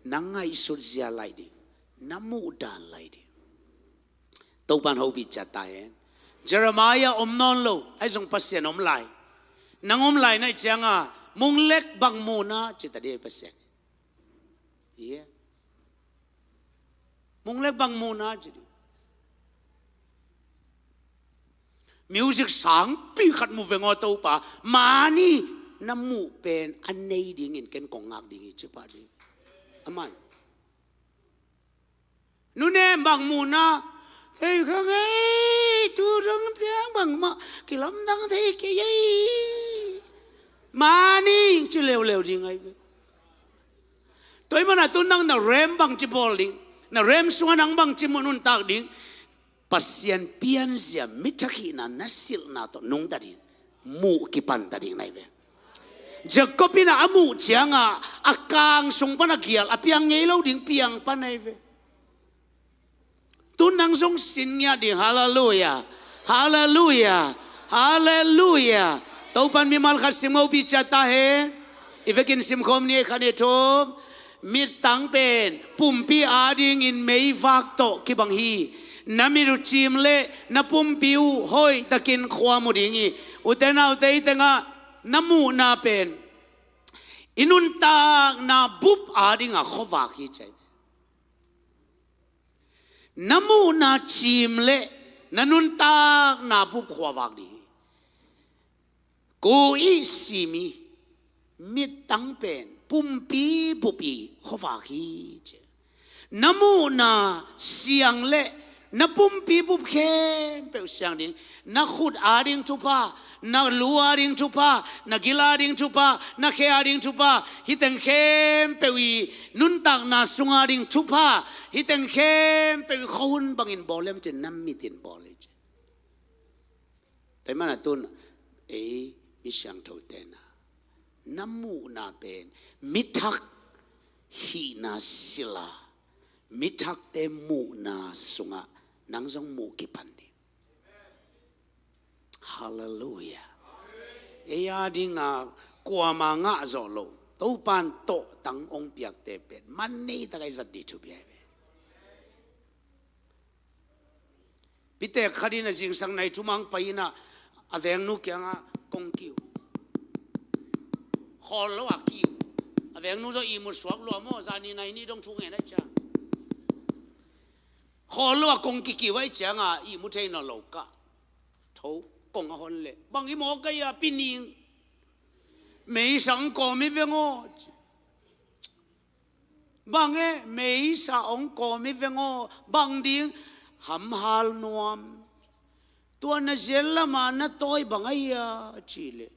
Na ngaihsut zia lai ding. Na muh dan lai ding. Topa in hopih ciat ta hen. Jeremiah om nawn lo, ahi zong Pasian om lai. Nang om lai na hih ciangin Munglek bang muh na, ci ta ding Pasian. Yeah. Munglek bang muh na, ci ding. Music sangpi khat mu veng aw Topa, mani na muh pen a nei dingin ken kong ngak ding hi, ci pah ding. Aman. Nunem bang muh na, thei kha ngei, tu dang ciang bangmah kilamdang thei kei ei. Mani ci leuleu ding ahi ve. Tua ahih manin tu nang na rem bangci bawl ding, na rem sungah nang bangci muh nuntak ding, Pasian pianzia mithakhihna na silhna tawh nungta ding, muh kipanta ding na hi ve. Jacob in a muh ciangah a kang sung pan a gial a piang ngei lo ding piang pan ahi ve. Tu nang zong sin ngiat ding. Halleluiah. Halleluiah. Halleluiah. Topan mimal khat sim ngopi ciat ta hen. I vekin simkhawm ni khat ni thum. Mittang pen pumpi adingin meivak tawh kibang hi. Na mit uh cim le na pumpi uh hoihtakin khuam uh ding hi. Ute naute, i tengah na muhna pen i nuntakna bup adinga khuavak hi ci. Na muhna cim le na nuntakna bup khuavak ding hi. Ko i sim i mittang pen pumpi bup i khuavak hi ci. Na muhna siang le na pumpi bup khempeuh siang ding. Na khut ading thupha, na lu ading thupha, na gil ading thupha, na khe ading thupha, hih teng khempeuh i nuntakna sung ading thupha, hih teng khempeuh i khuahun bangin bawl hiam cin, na mitin bawl hi ci. Tua ahih manin tun ei mi siangtho tena na muhna pen mithak hihna sila, mithakte muhna sungah nang zong muh kipan ding. Halleluiah. Ei adinga kuama ngah zawh loh Topan tawhtang hong piakte pen man nei tak a i zat ding thupi ahi ve. Pitek khat in a zingsang nai thum ah hong pai in a, a vengnu kiangah kong kiu. Khawl lo a kiu. A vengnu zong ihmut suak lua maw, zani nai ni dong thu ngen a cia. Khawl lo a kong kikiu a i cianga ihmu thei nawn lo ka. Tho, kong a hon leh bang i mawk a ia, pi ning. Meisa hong kawm hi veng aw. Bang e, meisa hong kawm hi veng aw. Bang ding? Hamhal nuam. Tua na zel lama na tawi bang a ia, ci leh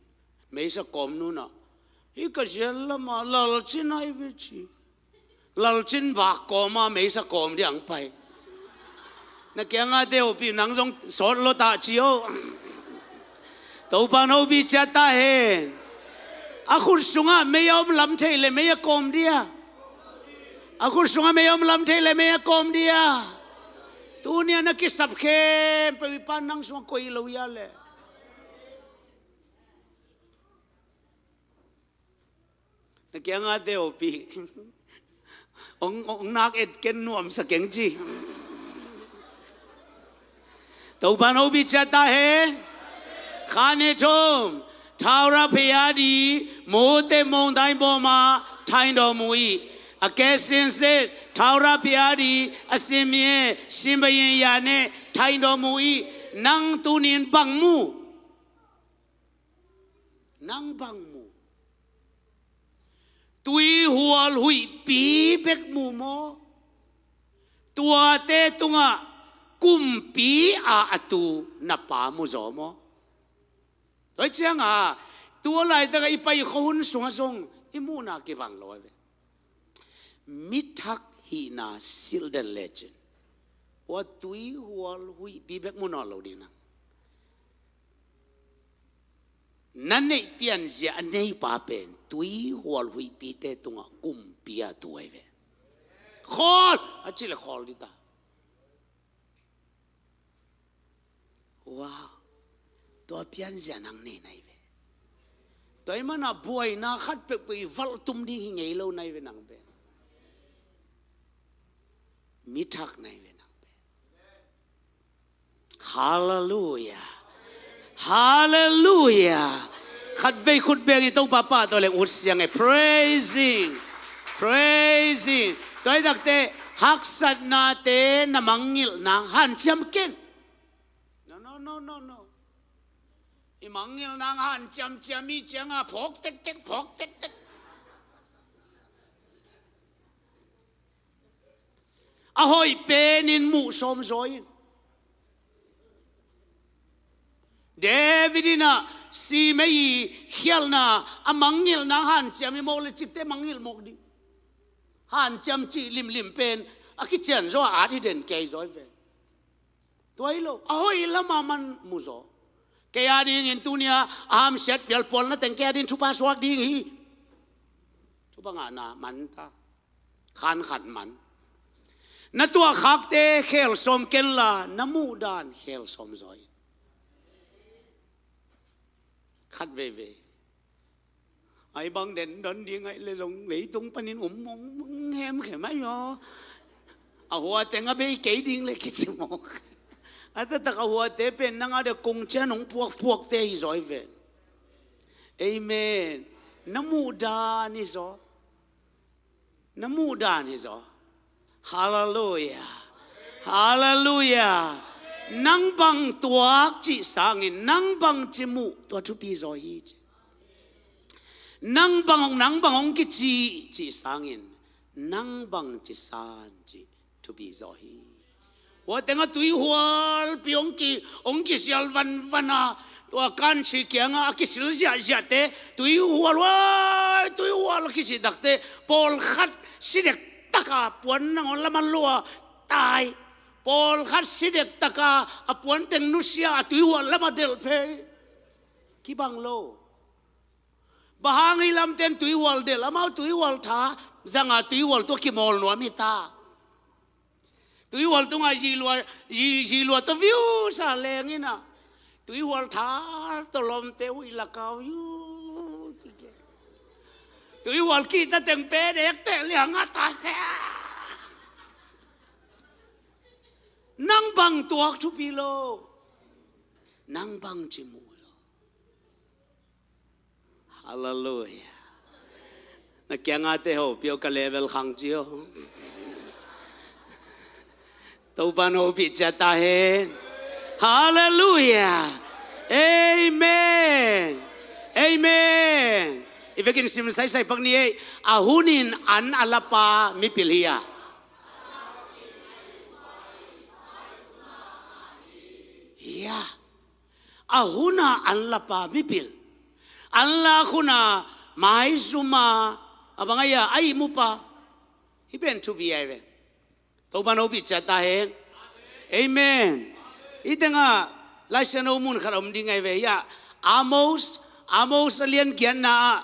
meisa kawmnu in a, hi ka zel lama lalcin ahi ve ci. Lalcin vak kawma meisa kawm ding hong pai. Na kiangah te hopi, nang zong sawt lua ta ci o. Topan hopi ciat ta hen. A khut sungah mei a om lam thei le mei a kawm dia. A khut sungah mei a om lam thei le mei a kawm dia. Tunia na kisap khempeuh i pan nang sungah koi lo ia le. Na kiangah te hopi. Ong, ong nak et ken nuamsa keng ci. Topan hopi ciat ta hen. Kha ne thum. Thaura phei a di, mote mongdai bawma thain daw mu i. A ke sin set, thaura phei a di, a sim ye, sim ba ye ya ne, thain daw mu i. Nang tunin bang mu? Nang bang mu? Tuihual huihpi bek mu maw? Tuate tungah kumpi a a tu na pa mu zaw maw? Tua cianga tua laitakah i pai khuahun sungah zong i muhna kibang lo a ve. Mithak hihna silh den lecin, ua tuihual huihpi bek mu nawn lo ding nang. Na neih pianzia a neipa pen tuihual huihpite tungah kumpi a tu ahi ve. Khawl a cih le khawl dita. Wow. Tua pianzia nang nei nai ve. Tua i mana buaina khat peuhpeuh i valh tum ding hi ngei lo nai ve nang pen. Mithak nai ve nang pen. Halleluiah. Halleluiah. Khatvei khut beng i Topa pahtawi leng ut siang e. Praising. Praising. Tua i takte haksatnate na mangngilh nang hanciam ken. No, no, no, no, no. I mangngilh nang hanciam ciam i cianga phawk tektek, phawk tektek. A hoih penin muh sawm zaw in. David in a simei i khialhna a mangngilh nang hanciam i mawk le cikte mangngilh mawk ding. Hanciam cih limlim pen a kician zaw a at hi den kei zaw i ve. Tua hi lo, a hoih lama man mu zaw. Kei a dingin tuni-a a hamsiat pialpualna teng kei a dingin thupha suak ding hi. Thupha ngahna man ta. Khan khat man. Na tuahkhakte khel sawm kenla, na muhdan khel sawm zaw in. Khat veivei. Ai bang den don ding ai le zong leitung panin um mong mong hemkhem ai maw. A hua teng a bei kei ding le kici mawk. A taktak a huate pen nang a dia kong cian hong puakpuakte hi zaw hi ven. Amen. Na muhdan hi zaw. Na muhdan hi zaw. Halleluiah. Halleluiah. Nang bang tuak cih sangin nang bang ci muh tua thupi zaw hi ci. Nang bang hong, nang bang hong kici cih sangin nang bang ci san cih thupi zaw hi. Hua tengah tuihualpi hong ki, hong kisial vanvan a, tua kanchi kiangah a kisil ziahziahte, tuihual huai, tuihual a kici takte, pawlkhat si dek taka puan nangawn lamah lua tai. Pawlkhat si dek taka a puan teng nusia a tuihual lamah delh phei. Kibang lo. Bang hang hi lamten tuihual delh, amau tuihual tha zanga tuihual tua kimawl nuam hi ta. Tuihual tungah zilua, zi, zilua tua viu sa leng ina. Tuihual tha tua lawmte huih lakau yu. Tuihual kihta teng pe dek teh liang a ta. Nang bang tuak thupi lo. Nang bang ci muh lo. Halleluiah. Na kiangate ho piau ka level khang cio. Topan hopih ciat ta hen. Halleluiah. Amen. Amen. I vekin sim saisai pak ni ei. A hunin an a lapa mipil hi a. Hi a. A huna an lapa mipil. An lak huna maizuma a bang ai a a ihmupa. Hi pen thupi ai ve. Topan hopih ciat ta hen. Amen. Hi tengah Laisiangtho mun khat a om ding ai ve. Hi a Amos, Amos a lian giatna ah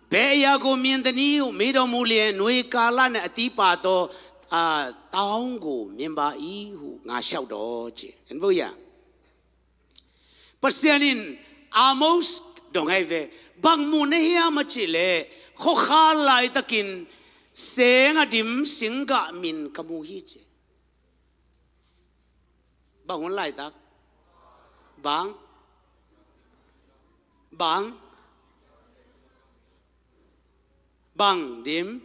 beh ya gu mian tani uh mi dom uh lian nui ka lan a tipa to a taung gu mianba i hu nga siau do ci. En bo ya. Pasian in Amos dong ai ve. Bang mu na hiam a cih leh khuakhal laitakin seng a dim singgah min ka mu hi ci. Bang hun laitak? Bang? Bang? Bang dim?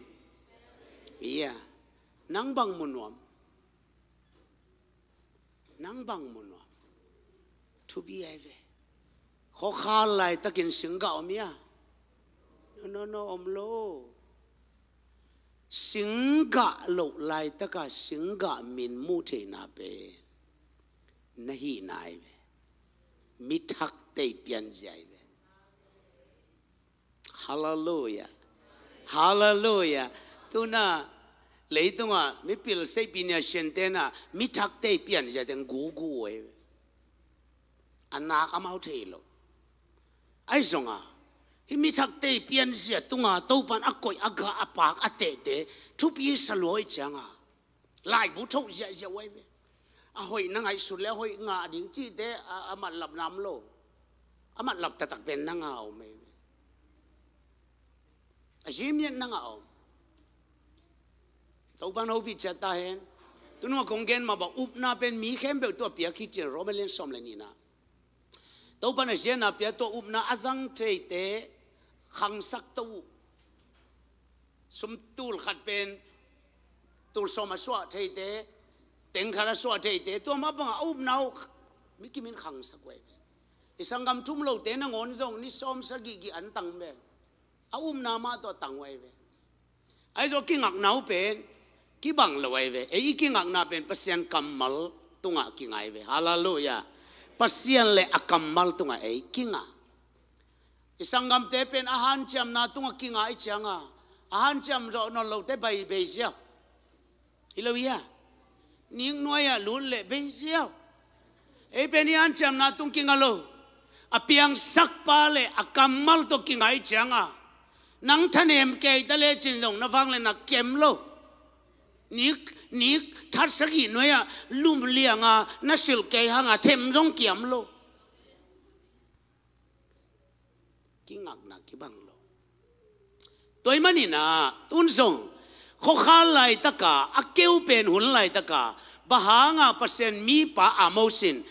Ia. Nang bang mu nuam? Nang bang mu nuam? Thupi ai ve. Khuakhal laitakin singgah om ia? No, no, no, om lo. Singgah loh laitaka singgah min muh theihna pen na hihna ai ve. Mi thak tei pianzia ai ve. Halleluiah. Halleluiah. Tuna leitungah mipil seihpi nia sian tena mi thak tei pianzia teng gugu ai ve. A nak amau thei lo. Ai zonga hi mi thak tei pianzia tunga Topan a koih a gah a pak a tehte thupi sa lua i cianga laibu thoh ziahziah uh ai ve. A hoih na ngaihsut le a hoih ngah ding cihte a, a matlap nam lo. A matlap taktak pen na ngah om ai ve. A zimiat na ngah om. Topan hopih ciat ta hen. Tunua kong gen mah bang upna pen mi khempeuh tua piak hi cin Rome lian sawm le nihna. Topan a ziana pia tua upna a zang theite khangsak to uh. Sum tul khat pen tul sawm a suah theite, teng khat a suah theite, tua mah banga a upna uh mi kimin khangsak uh ai ve. I sanggam thum lote nangawn zong ni sawm sagih gih an tang ve. A upna mah tawh tang uh ai ve. Ai zaw kingakna uh pen kibang lo ai ve. Ei i kingakna pen Pasian kammal tungah kingai ve. Halleluiah. Pasian le a kammal tungah ei kinga. I sanggamte pen a hanciamna tungah kinga i cianga a hanciam zawh nawn lote bai bei ziau. Hi lo hia? Niknuai-ah lut leh bei ziau. Ei pen i hanciamna tung kinga lo. a piangsakpa le a kammal tawh kingai cianga nang thanem kei ta lecin zong na vang le na kem lo. Nik, nik that sagih nuai-ah lum lianga na silh kei hanga them zong kiam lo. Kingakna kibang lo. Tua ahih maninah tun zong khuakhal laitaka, a keu pen hun laitaka, bang hanga Pasian mipa Amos in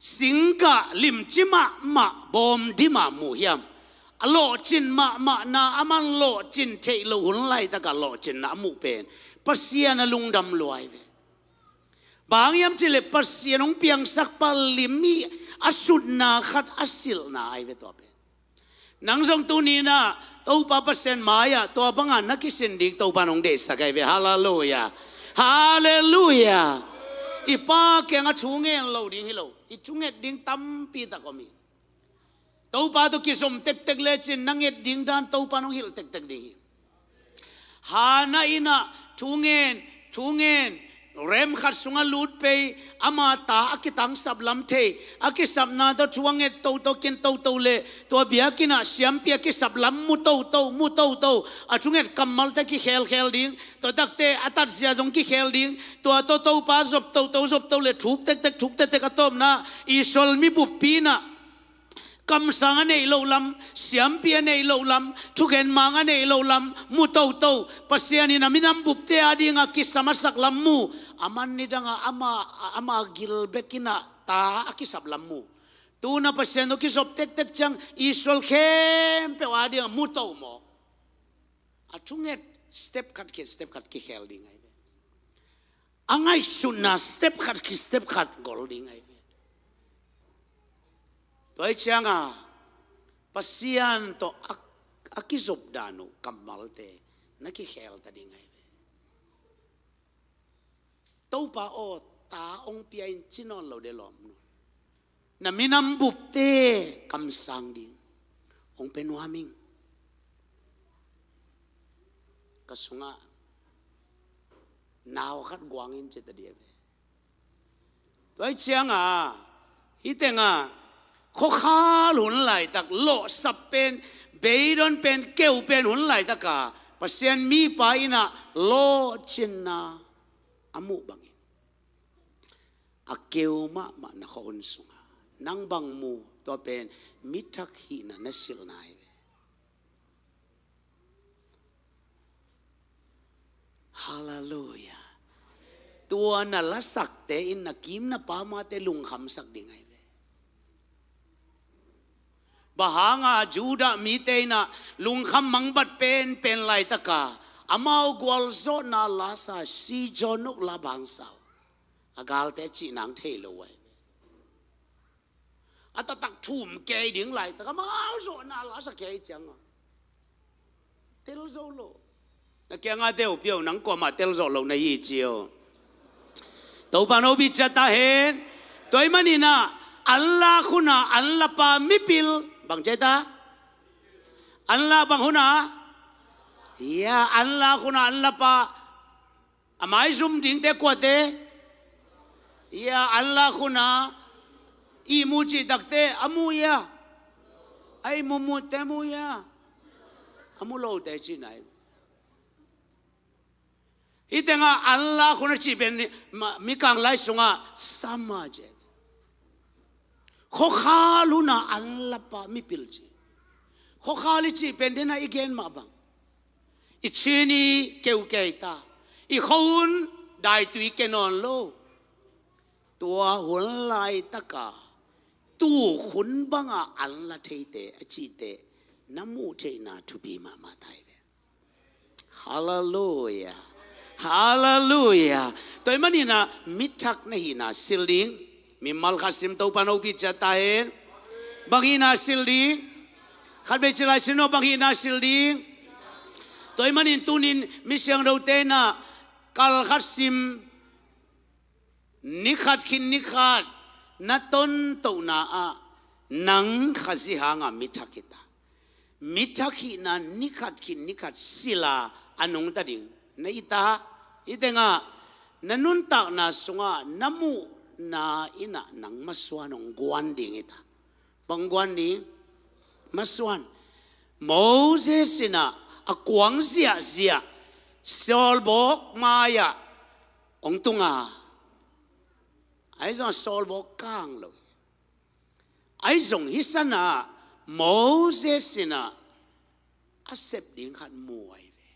singgah limci mahmah bawm dima mu hiam? A lawhcin mahmahna, a man lawhcin theih loh hun laitaka lawhcinna a muh pen Pasian a lungdam lua hi ve. Bang hang hiam cihleh Pasian hong piangsakpa lim hi, a sutna khat a silhna ahi ve tua pen. Nang zong tuninah Topa Pasian mai-ah tua banga na kisin ding Topa in hong deihsak ahi ve. Halleluia. Halleluia. I pa kiangah thu ngen lo ding hi lo. I thunget ding tampi tak om hi. Topa tawh kizom tektek lecin na nget ding dan Topa in hong hilh tektek ding hi. Hannah innah thu ngen, thu ngen, rem khat sungah lut pei, ama ta a kitangsap lam thei, a kisapna tawh thu a nget toto, kin toto le tua biakinnah siampi a kisap lam mu toto, mu toto, a thunget kammalte kikhelkhel ding, tua takte a tatzia zong kikhel ding, tua tawh Topa zop toto, zop toto le thuk tektek, thuk tektek, a tawpna Israel mi buppi innah kamsang a neih loh lam, siampi a neih loh lam, thukhen mang a neih loh lam mu toto. Pasian in a minam bupte adinga kisam a sak lam mu. A man nidanga ama, ama gil bekinnah ta a kisap lam mu. Tuna Pasian tawh kizop tektek ciang Israel khempeuh adinga mu to maw? A thunget step khat khit step khat kikhel ding ahi ve. A ngaihsutna step khat khit step khat gol ding ahi ve. Tua hi cianga Pasian tawh a, a kizop dan uh kammalte na kikhel ta ding ahi ve. Topa aw, ta hong pia in ci nawn lo de lawm nu. Na minam bupte kamsang ding hong pia nuam ing. Ka sungah nau khat guang in ci ta dih ahi ve. Tua hi cianga hih tengah khuakhal hun laitak, lawhsap pen, beidon pen, keu pen hun laitaka Pasian mipa innah lawhcinna a muh bangin a keu mahmah na khuahun sungah nang bang mu? Tua pen mithak hihna na silhna hi ve. Halleluia. Tua na lasakte in na kim na pamate lungkhamsak ding ahi ve. Bang hanga Judah mite innah lungkham mangbat penpen laitaka amau gualzawhna lasa, sijawn uh la bangsa uh a galte cih nang thei lo uh ahi ve. A taktak thum kei ding laitak a malzawhna lasa kei cianga tel zo lo. Na kianga deuh piau nang kuamah tel zawh lo na hi cio. Topa no bit ciat ta hen. Tua hi maninah an lak huna an lapa mipil bang ciat ta? An lak bang huna? Ya, an lak huna an lapa a maizum dingte kuate? Ia an lak huna ihmu cihtakte a mu ia? A ihmu mute mu ia? A mu lote cihna hi. Hih tengah an lak huna cih pen ni- ma- Mikang lai sungah sama je. Khuakhal huna an lapa mipil ci. Khuakhal i cih pen dena i gen mah bang i chin i keu kei ta, i khuahun daitui ke nawn lo. Tua hun laitaka tukhun banga an la theite a cihte na muh theihna thupi mahmah ta hi ve. Halleluia. Halleluia. Tua hi maninah mithak na hihna sil ding. Mimal khat sim Topa no bit ciat ta hen. Bang hihna sil ding? Khat vei ci lai sim no, bang hihna sil ding? Tua hi manin tunin mi siangthote innah kal khat sim, ni khat khit ni khat na tontohna ah nang Khazih hanga mithak hi ta. Mithak hihna ni khat khit ni khat sila a nungta ding na hi ta. Hih tengah na nuntakna sungah na muhna innah nang masuan hong guan ding hi ta. Bang guan ni masuan. Moses in ah a kuang ziahziah sawlbawk mai-ah hong tung a, ahi zong a sawlbawk kang lo. Ahi zong hi san ah Moses in ah a sep ding khat mu ahi ve.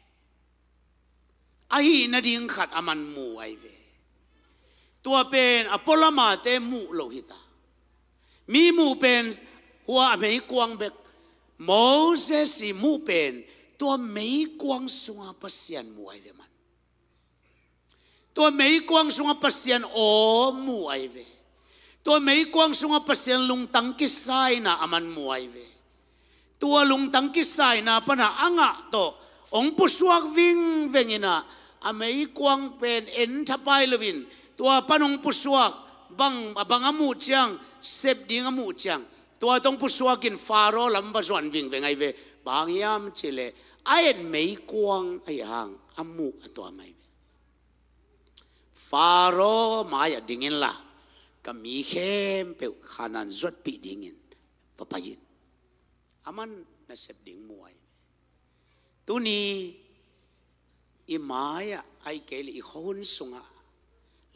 A hih nading khat a man mu ahi ve. Tua pen a pualamate muh lo hi ta. Mi muh pen hua a meikuang bek. Moses i muh pen tua meikuang sunga Pasian mu ahi ve man. Tua meikuang sunga Pasian aw mu ahi ve. Tua meikuang sunga Pasian lungtang kisaina a man mu ahi ve. Tua lungtang kisaina pana a ngah tawh hong pusuak vingveng in ah a meikuang pen en thapai loin tua pan hong pusuak bang, a bang a muh ciang, sep ding a muh ciang, tua tawh hong pusuak in Faro lam va zuan vingveng ahi ve. Bang hiam cih leh a en meikuang ahi hang a muh a tuam ahi ve. Faro mai-ah ding inla ka mi khempeuh Khanaan zuatpih dingin va pai in. A man nasep ding mu ahi ve. Tuni i mai-ah ahih kei leh i khuahun sungah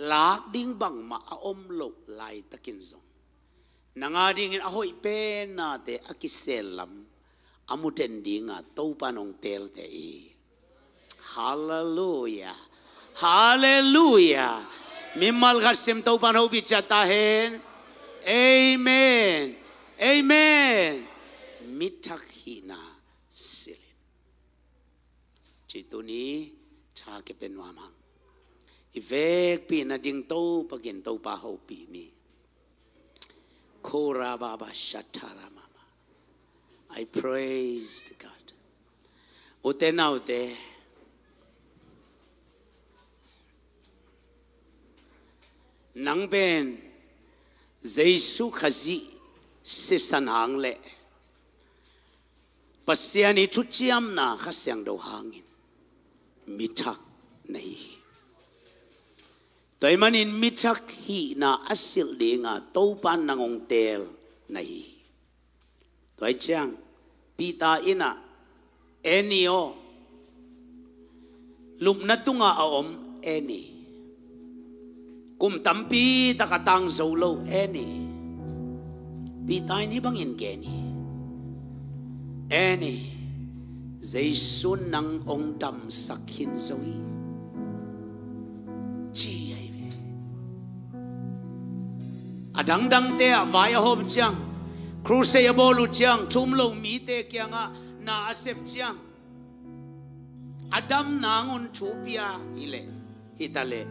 lak ding bangmah a om loh laitakin zong nang a dingin a hoih pennate a kisel lam a muten dinga Topa in hong teelte hi. Halleluia. Halleluia. Mimal khat sim Topa in hopih ciat ta hen. Amen. Amen. Mithak hihna silh in. Cih tuni tha kipe nuam hang. I vekpi in a ding Topa kin Topa hopih ni. Kora baba shatara mama. I praise the God. Ute naute, nang pen Jesu Khazih sisan hang le Pasian i thuciamna Kha Siangtho hangin mithak na hi hi. Tua ahih manin mithak hihna a silh dinga Topa in nang hong teel na hi hi. Tua ahih ciang Peter in ah, Annie aw, lupna tungah a om Annie, kum tampi tak a tang zo lo Annie, Peter in hih bangin gen hi. Annie, Jesu in nang hong damsak khin zo hi, ci ahi ve. A dangdangte ah vai a hawm ciang, crusade a bawl uh ciang, thu um lo mite kiangah na a sep ciang, a dam nang un thu pia hileh, hitaleh,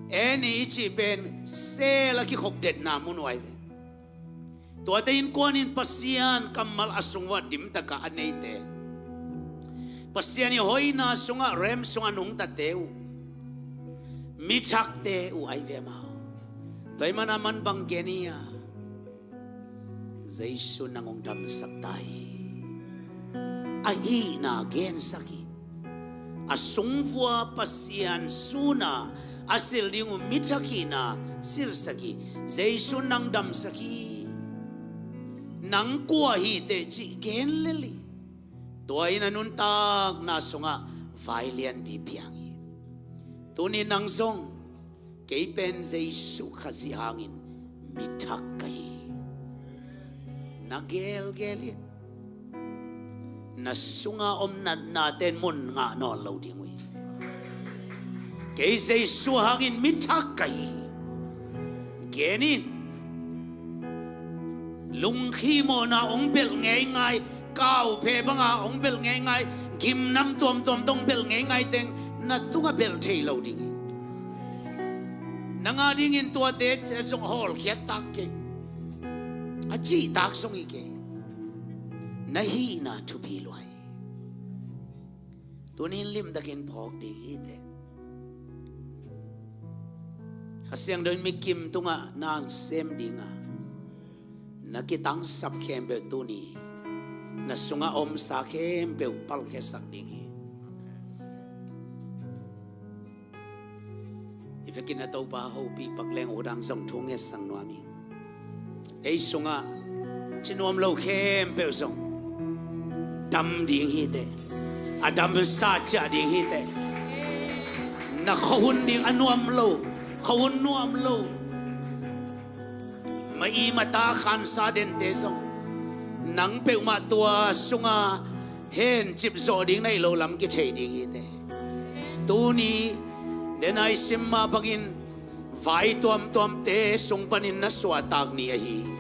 Annie i cih pen sel a kikhopdetna mun uh ahi ve. Tuate innkuan in Pasian kammal a sung uah dimtakah a neite, Pasian i hoihna sungah rem sungah nungtate uh, mithakte uh ahi ve amau. Tua ahih manin a man bang gen hi a, Jesu in nang hong damsak ta hi. A hihna gensak hi. A sungvua Pasian suna a silh ding uh mithak hihna silhsak hi. Jesu in nang damsak hi. Nang kua hi teh cih gen lel hi. Tua in a nuntakna sungah vai lianpi piang hi. Tuni nang zong, kei pen Jesu Khazih hangin mithak ka hi. Na gelgel in. Na sunga om natnate in mun ngah nawn lo ding uh hi. Kei Jesu hangin mithak ka hi. Gen in. Lungkhimawhna hong belh ngeingai, kauphe banga hong belh ngeingai, gimnam tuamtuam tawh hong belh ngeingai teng na tungah belh thei lo ding hi. Nang a dingin tuate zong hawlkhiat tak kei, a cihtak zong hi kei. Na hihna thupi lua hi. Tunin limtakin phawk ding hi teh. Kha Siangtho in mikim tungah na sem dinga, na kitangsap khempeuh tuni na sungah omsa khempeuh palkhiasak ding hi. I vekin a Topa hopih pak leng u dang zong thu ngetsak nuam hi. Ei sungah Ci nuam lo khempeuh zong dam ding hi teh. A damsa ciah ding hi teh. Na khuahun ding a nuam lo, khuahun nuam lo, ma i mata khansa dente zong nang peuhmah tua sunga hencip zawh ding na hi lo lam kithei ding hi teh. Tuni den a i sim mah bangin vai tuamtuamte sung panin na suahtak ni ahi hi.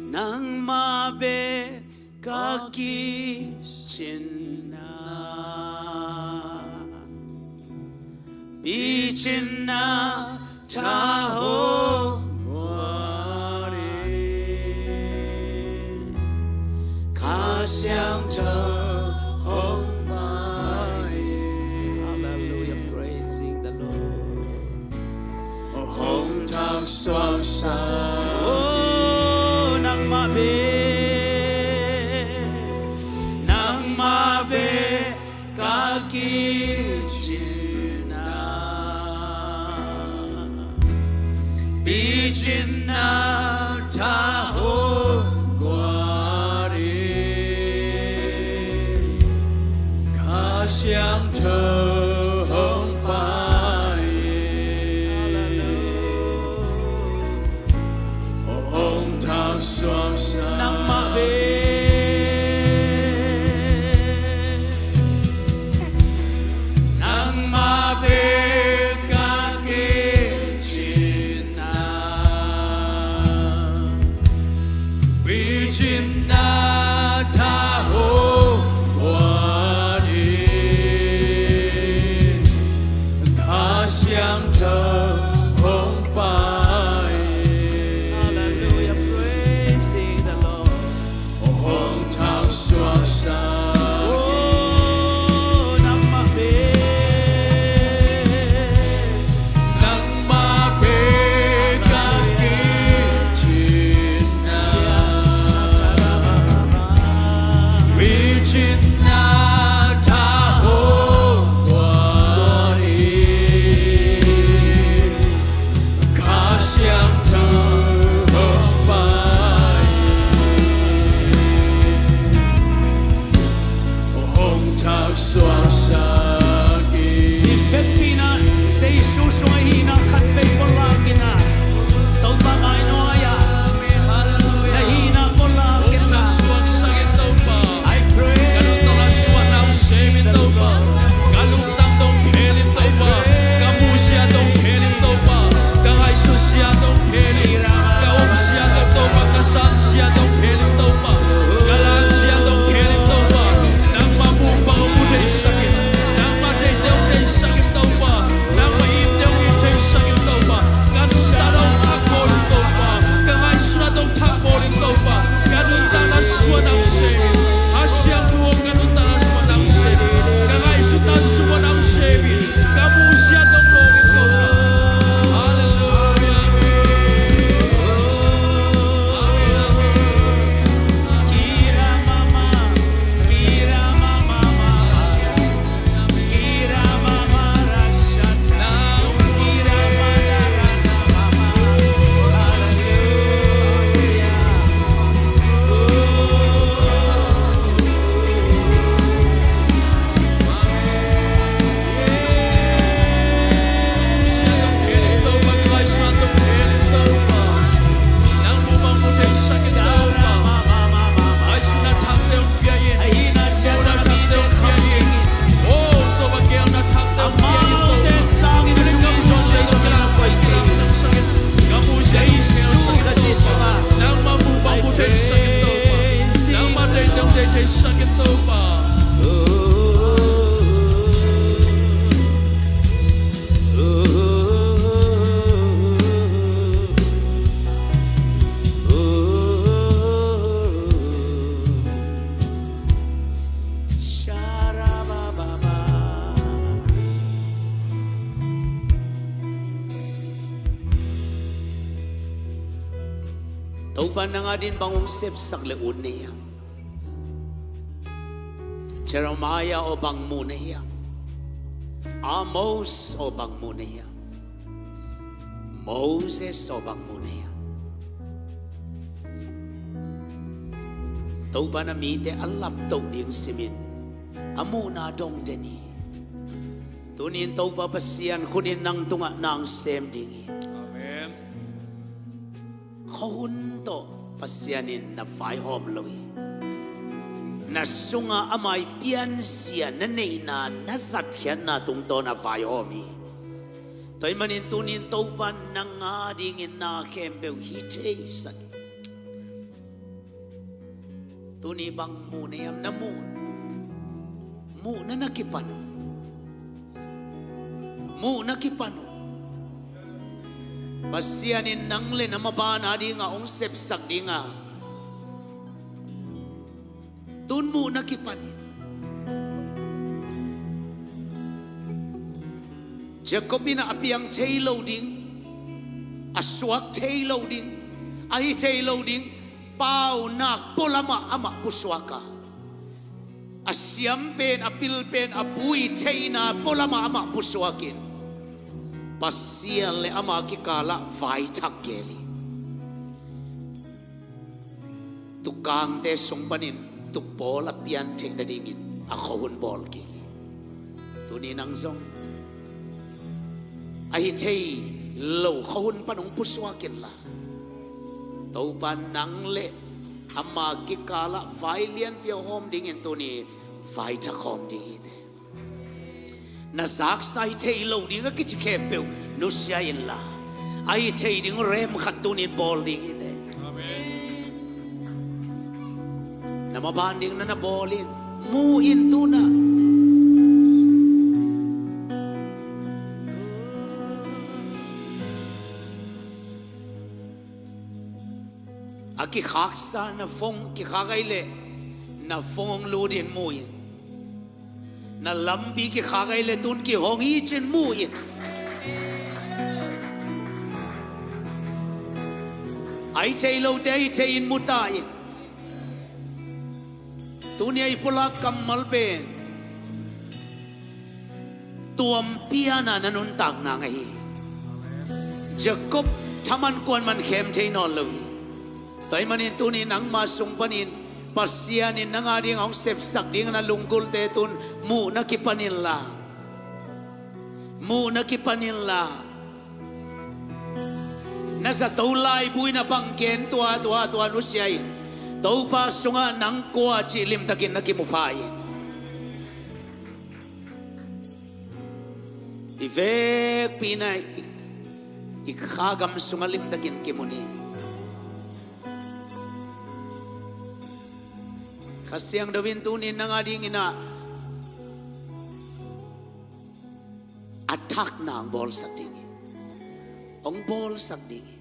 Nangmah bek ka kicin na, picin na tha hong guan in, Kha Siangtho hong pai in. Hallelujah, praising the Lord. Hong thangsuak sa. Oh, nangmah bek, nangmah bek ka kicin na, picin na tha hong guan in, Kha Siangtho hong pai in. Hong thangsuak sa. Nangmah bek, nangmah bek ka kicin na, picin na tha hong guan in, Kha Siangtho hong pai in. Hallelujah, praising the Lord. Hong thangsuak sa. Oh, nangmah bek, nangmah bek ka kicin na, picin na tha hong guan in, Kha Siangtho hong pai in. Hong thangsuak sa. I vekpi-in ah Jesu sungah hihna khatvei puallakin ah, Topa mai nuai-ah na hihna puallakin ah. I pray. Ka lungtang dong khel in Topa, ka muh zia dong khel in Topa, ka ngaihsut zia dong khel in, ka um zia dong Topa, ka san zia dong khel in Topa, ka lak zia dong khel in Topa. Nangmah muh bang hong muh theisak in, nangmah deih deuh deihsak in Topa, nangmah it deuh it theisak in Topa. Ka nuntakna hong thak bawl in Topa, ka ngaihsutna hong thak bawl in Topa. Ka nuntakna sung ah nang sem in, Kha Siangtho aw, ka nuntakna sung ah nang sem in, ka ngaihsutna sung ah nang sem in, ka muh zia dong lawng in Topa. Halleluiah. Amen. Amen. Amen. Topa nang adingin bang hong sepsak le ut na hiam? Jeremiah aw, bang mu na hiam? Amos aw, bang muh na hiam? Moses aw, bang muh na hiam? Topa na mite a laptoh ding simin a muhna dong den hi. Tunin Topa Pasian khut in nang tungah nang sem ding hi. Amen. Khuahun tawh Pasian in na vaihawm lo hi. Na sungah ama' piansia, na neihna, na zatkhiatna tungtawn a vaihawm hi. Tua ahih manin tunin Topa nang a dingin na khempeuh hih theisak hi. Tuni bang muh na hiam? Na muh, muhna na kipan un. Muhna kipan un. Pasian in nang le na maban a dingah hong sepsak ding a, tun muhna kipan in. Jacob in a piang thei lo ding, a suak thei lo ding, a hi thei lo ding paunak pualamah amah pusuak a, a siam pen, a pil pen, a pui theihna pualamah amah pusuakin Pasian le ama kikalah vaithak gel hi. Tukangte sung panin tupawl a pian theih nadingin a khuahun bawl kik hi. Tuni nang zong a hi thei lo khuahun pan hong pusuak inla, Topa nang le ama kikalah vai lianpi a hawm dingin tuni vaithak hawm ding hi teh. Na zaksa hi thei lo ding a kici khempeuh nusia inla, a hi thei ding rem khat tunin bawl ding hi teh. Amen. Na maban ding na na bawl in, mu in tuna. A kikhaksa na phone kikhak ahih leh na phone hong lut in mu in. Na lampi kikhak ahih leh tun kihong hi cin mu in. A hi thei lote a hi thei in mu ta in. Tuni a i pulak kammal pen tuampiana na nuntak nang ahi. Jacob thaman kuaman khem thei nawn lo hi. Tua ahih manin tuni nangma sung panin Pasian in nang a ding hong sepsak ding na lunggulhte tun muhna kipan inla, muhna kipan inla, na zato laibu in a bang gen tua, tua, tua nusia in. Topa sungah nang kua cih limtakin na kimu pha in. I vekpi in a i, i kha gam sungah limtakin kimu ni. Kha Siangtho in tunin nang a dingin a, a thakna hong bawlsak ding hi. Hong bawlsak ding hi.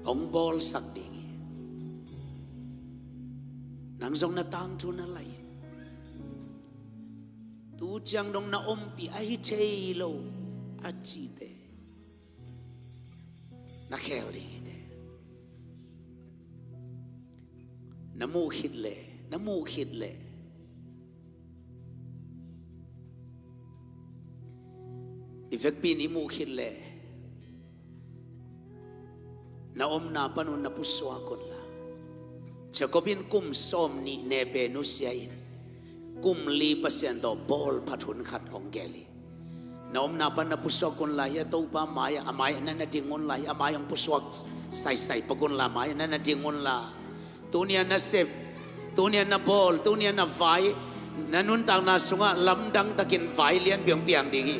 Hong bawlsak ding hi. Nang zong na tangthu na lai. Tu ciang dong na ompih a hi thei lo a cite na khel ding hi teh. Na muh khit leh, na muh khit leh, i vekpi in i muh khit leh, na omna pan un na pusuak unla. Jacob in kum sawmnih ne pen nusia in, kum li Pasian tawh bawlphat hun khat hong gel hi. Na omna pan na pusuak unla hi a, Topa mai-ah, a mai-ah na na ding unla hi a, a mai-ah hong pusuak saisai pak unla, a mai-ah na na ding unla. Tuni a na sep, tuni a na bawl, tuni a na vai, na nuntakna sungah lamdang takin vai lianpi hong piang ding hi.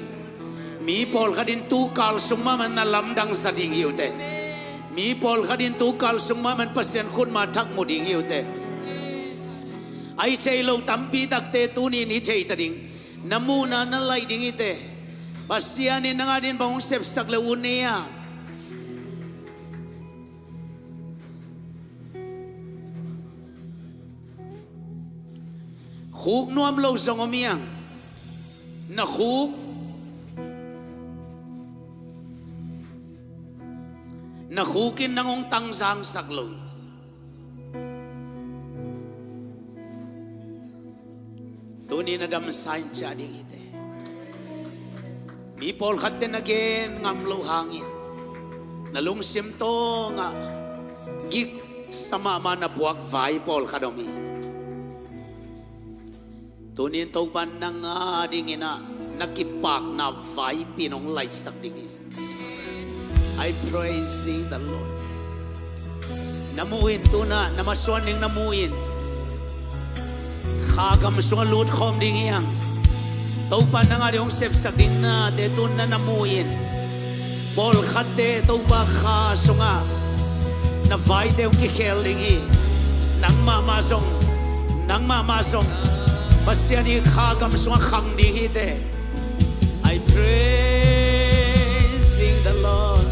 Mi pawlkhat in tu kal sung mahmah na lamdang sa ding hi uh teh. Mi pawlkhat in tu kal sung mahmah Pasian khutma thak mu ding hi uh teh. A hi thei lo tampi takte tuni in hi thei ta ding. Na muhna na laih ding hi teh. Pasian in nang a dingin bang hong sepsak le uh nei a. Khuk nuam lo zong om hi hang. Na khuk, na khuk in nang hong tangzangsak lo hi. Tuni na damsa in ciah ding hi te. Mi pawlkhatte na gen ngam loh hangin na lungsim tawngah giksa mahmah na puak vai pawlkhat om hi. Tuni in Topa nang a dingin ah na kipakna vaipi in hong laisak ding hi. I praising the Lord. Na mu in, tu-in ah na masuan ding na mu in. Kha gam sungah lutkhawm ding hi hang. Topa nang a ding hong sepsak ding nate tu-in ah na mu in. Pawlkhatte Topa kha sungah na vaite hong kikhel ding hi. Nang mahmah zong, nang mahmah zong Pasian i kha gam sungah khang ding hi te. I praising the Lord.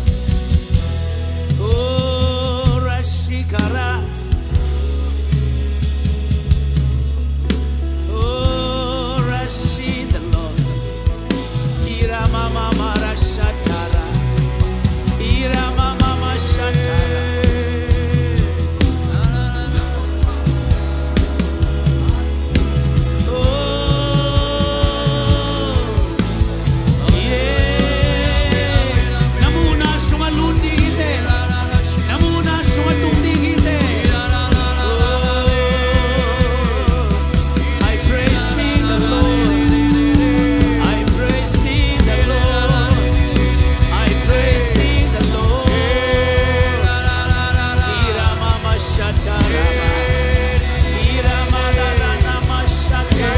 Oh, Rashikara. Oh, Rashi the Lord. Ira mama mara shatara. Ira mama mama shatara. Oh. Na muhna sungah lut ding hi te. Na muhna sungah tung ding hi te. I praising the Lord. I praising the Lord. I praising the Lord. Ira mama shatara. Ira mama shatara.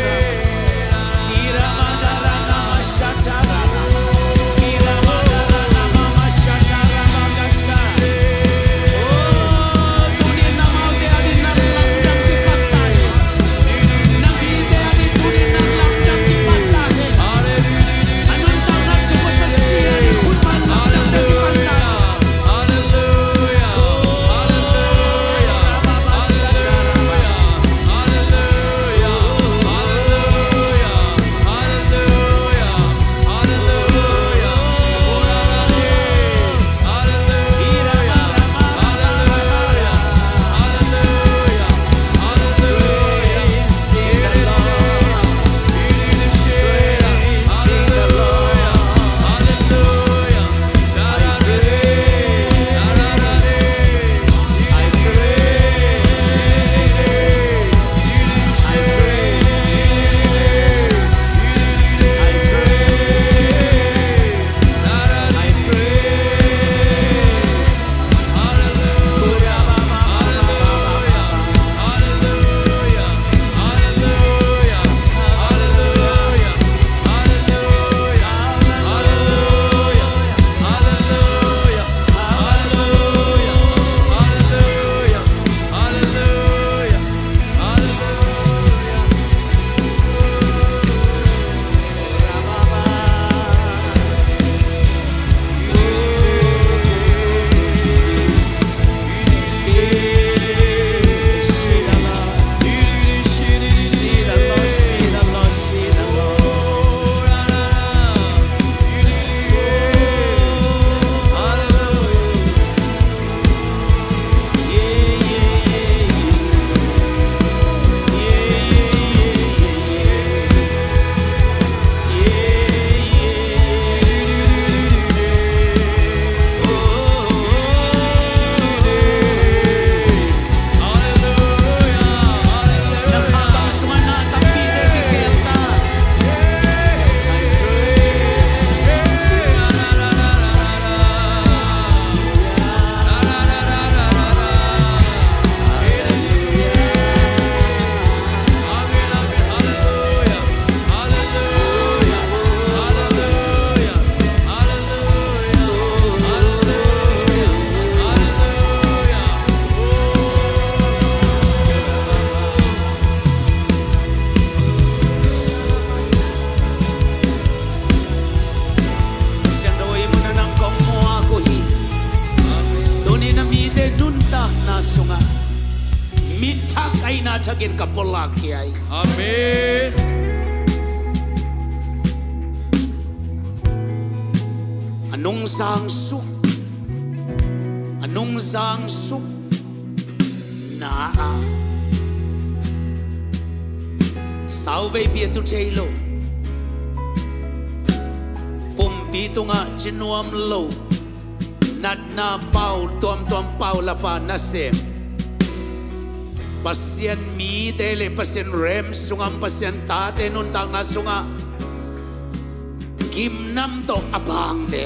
Siangtho i mun a nang kong muak uh hi. Tuni na mite nuntakna sungah mi thak aihna thakin ka pulak hi ai. Amen. A nungzang suk, a nungzang suk na ah Sauveipi a tu thei lo, pumpi tungah ci nuam lo, natna pau tuamtuam pau lapa nasem, Pasian mite le Pasian rem sungah, Pasian tate nuntakna sungah gimnam tawh a bangte,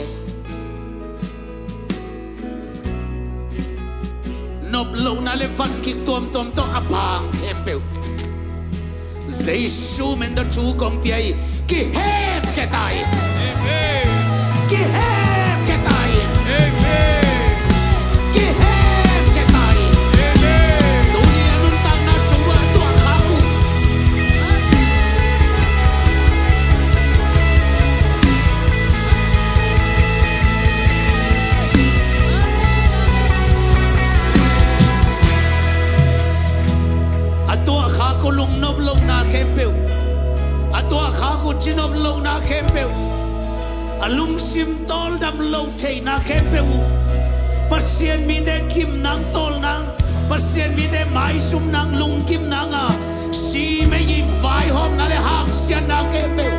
nop lohna le van kik tuamtuam tawh a bang khempeuh, Jesu min tawh thu kong pia hi. Kihemkhia ta in. Amen. Kihemkhia ta in. Amen. Kihemkhia ta in. Amen. Tuni a nuntakna sung uah tuah khak uh. A tuahkhak uh lungnop lohna khempeuh, a tuahkhak uh cinop lohna khempeuh, a lungsim tawldam loh theihna khempeuh uh, Pasian mite gimnang tawlnang, Pasian mite maizumnang lunggimnang a, si mei ih vaihawmna le hamsiatna khempeuh,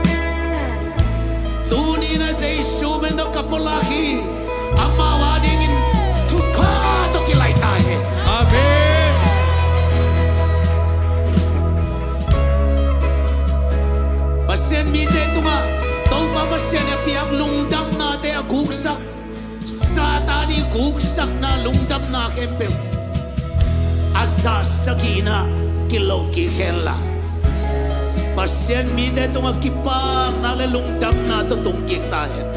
tuni in a Jesu min tawh ka pulak hi. Amau adingin thupha tawh kilaih ta hen. Amen. Pasian mite tungah Topa Pasian a piak lungdamnate a guksak, Satan ih guksakna lungdamna khempeuh a zah sagihna kiloh kik hen la, Pasian mite tungah kipakna le lungdamna tawh tung kik ta hen.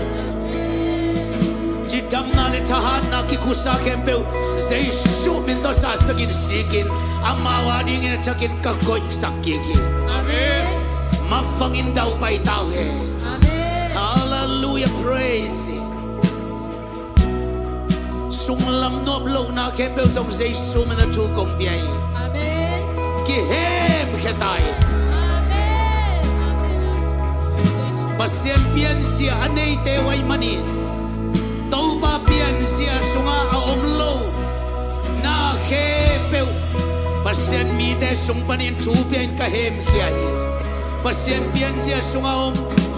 Cidamna le thahatna kikhusa khempeuh Jesu min tawh zah sakin sikin, amau adingin a thakin ka koihsak kik hi. Amen. Mavangin daupai ta uh hen. Amen. Hallelujah, praise Him. Sunglam nuap lohna khempeuh zong Jesu min a thu kong pia hi. Amen. Kihemkhia ta in. Amen. Amen. Pasian pianzia a neite uh ahih manin, Topa pianzia sungah a om lo na khempeuh Pasian mite sung panin thu pia in ka hemkhia hi. Pasian pianzia sungah om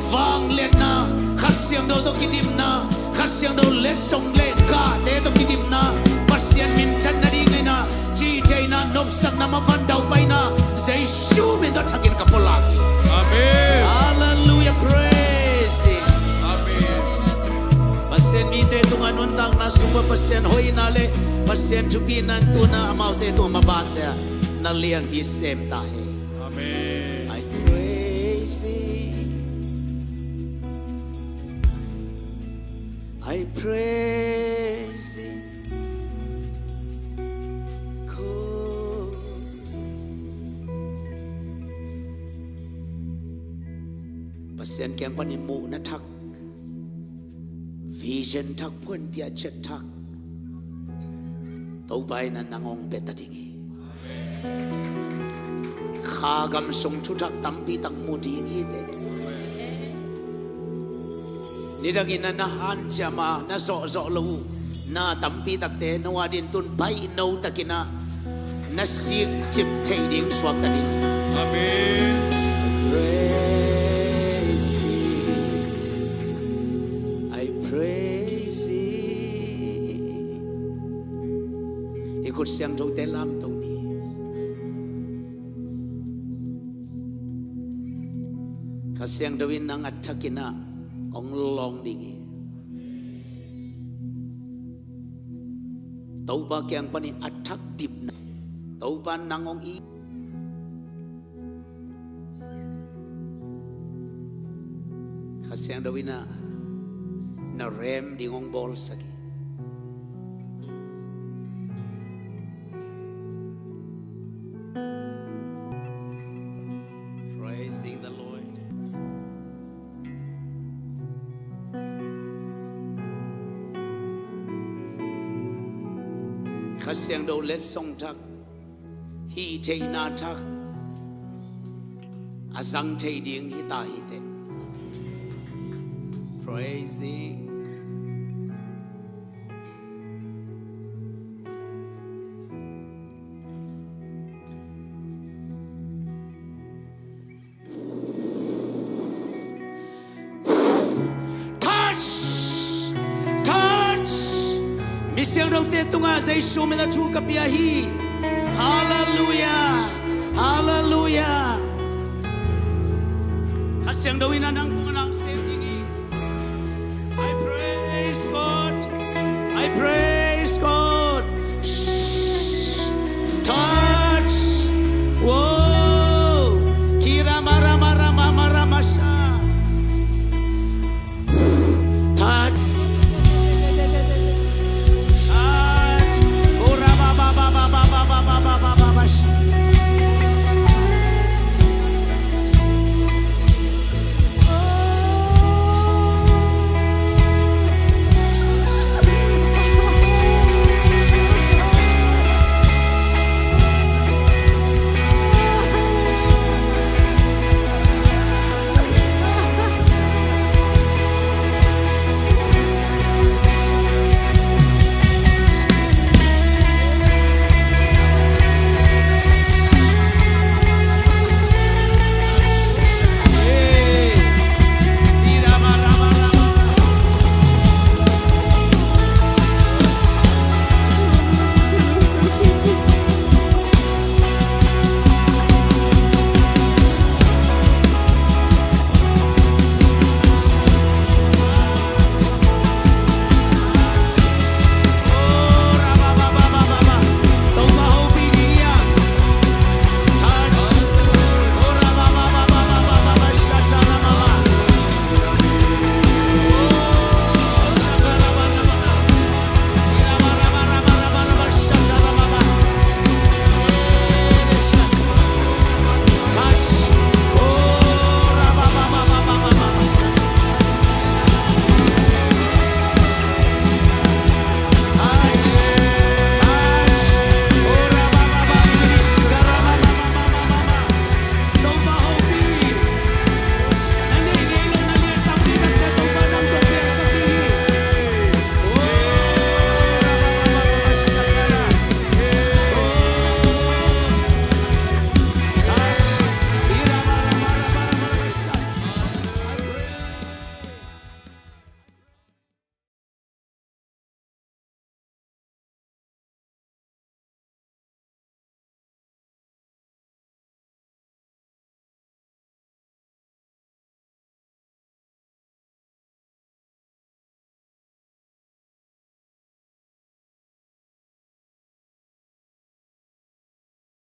vangliatna, Kha Siangtho tawh kidimna, Kha Siangtho letsong le gahte tawh kidimna, Pasian minthanna ding in a, cihtheihna, nopsakna, mavan daupaina, Jesu min tawh thakin ka pulak hi. Amen. Hallelujah, praise Him. Amen. Pasian mite tungah nuntakna sungah Pasian hoihna le Pasian thupina in tu-in a amaute tungah maban te ah na lianpi sem ta hen. Amen. I praise Him. I praise Him. Ko Pasian kiang panin muhna thak, vision thak, phuanpiah ciat thak Topa in a nang hong pia ta ding hi. Kha gam sung thuthak tampi tak mu ding hi teh. Nidangin a na hanciam a na zawhzawh loh uh na tampi takte no adingin tu-in baihno takin a na sikcip theih ding suak ta ding. Amen. Praise Him. I praise Him. I khut siangthote lamto ni. Kha Siangtho in nang a thakin a hong lawng ding hi. Topa kiang panin a thak dipna, Topa nang hong it. Kha Siangtho in a na rem ding hong bawlsak hi. Praising the Lord. Kha Siangtho letsong thak, hih theihna thak a zang thei ding hi ta hi teh. Praising. Siangthote tungah Jesu min a thu ka pia hi. Halleluiah. Halleluiah. Kha Siangtho in a nang tungah nang sem ding hi. I praise God. I praise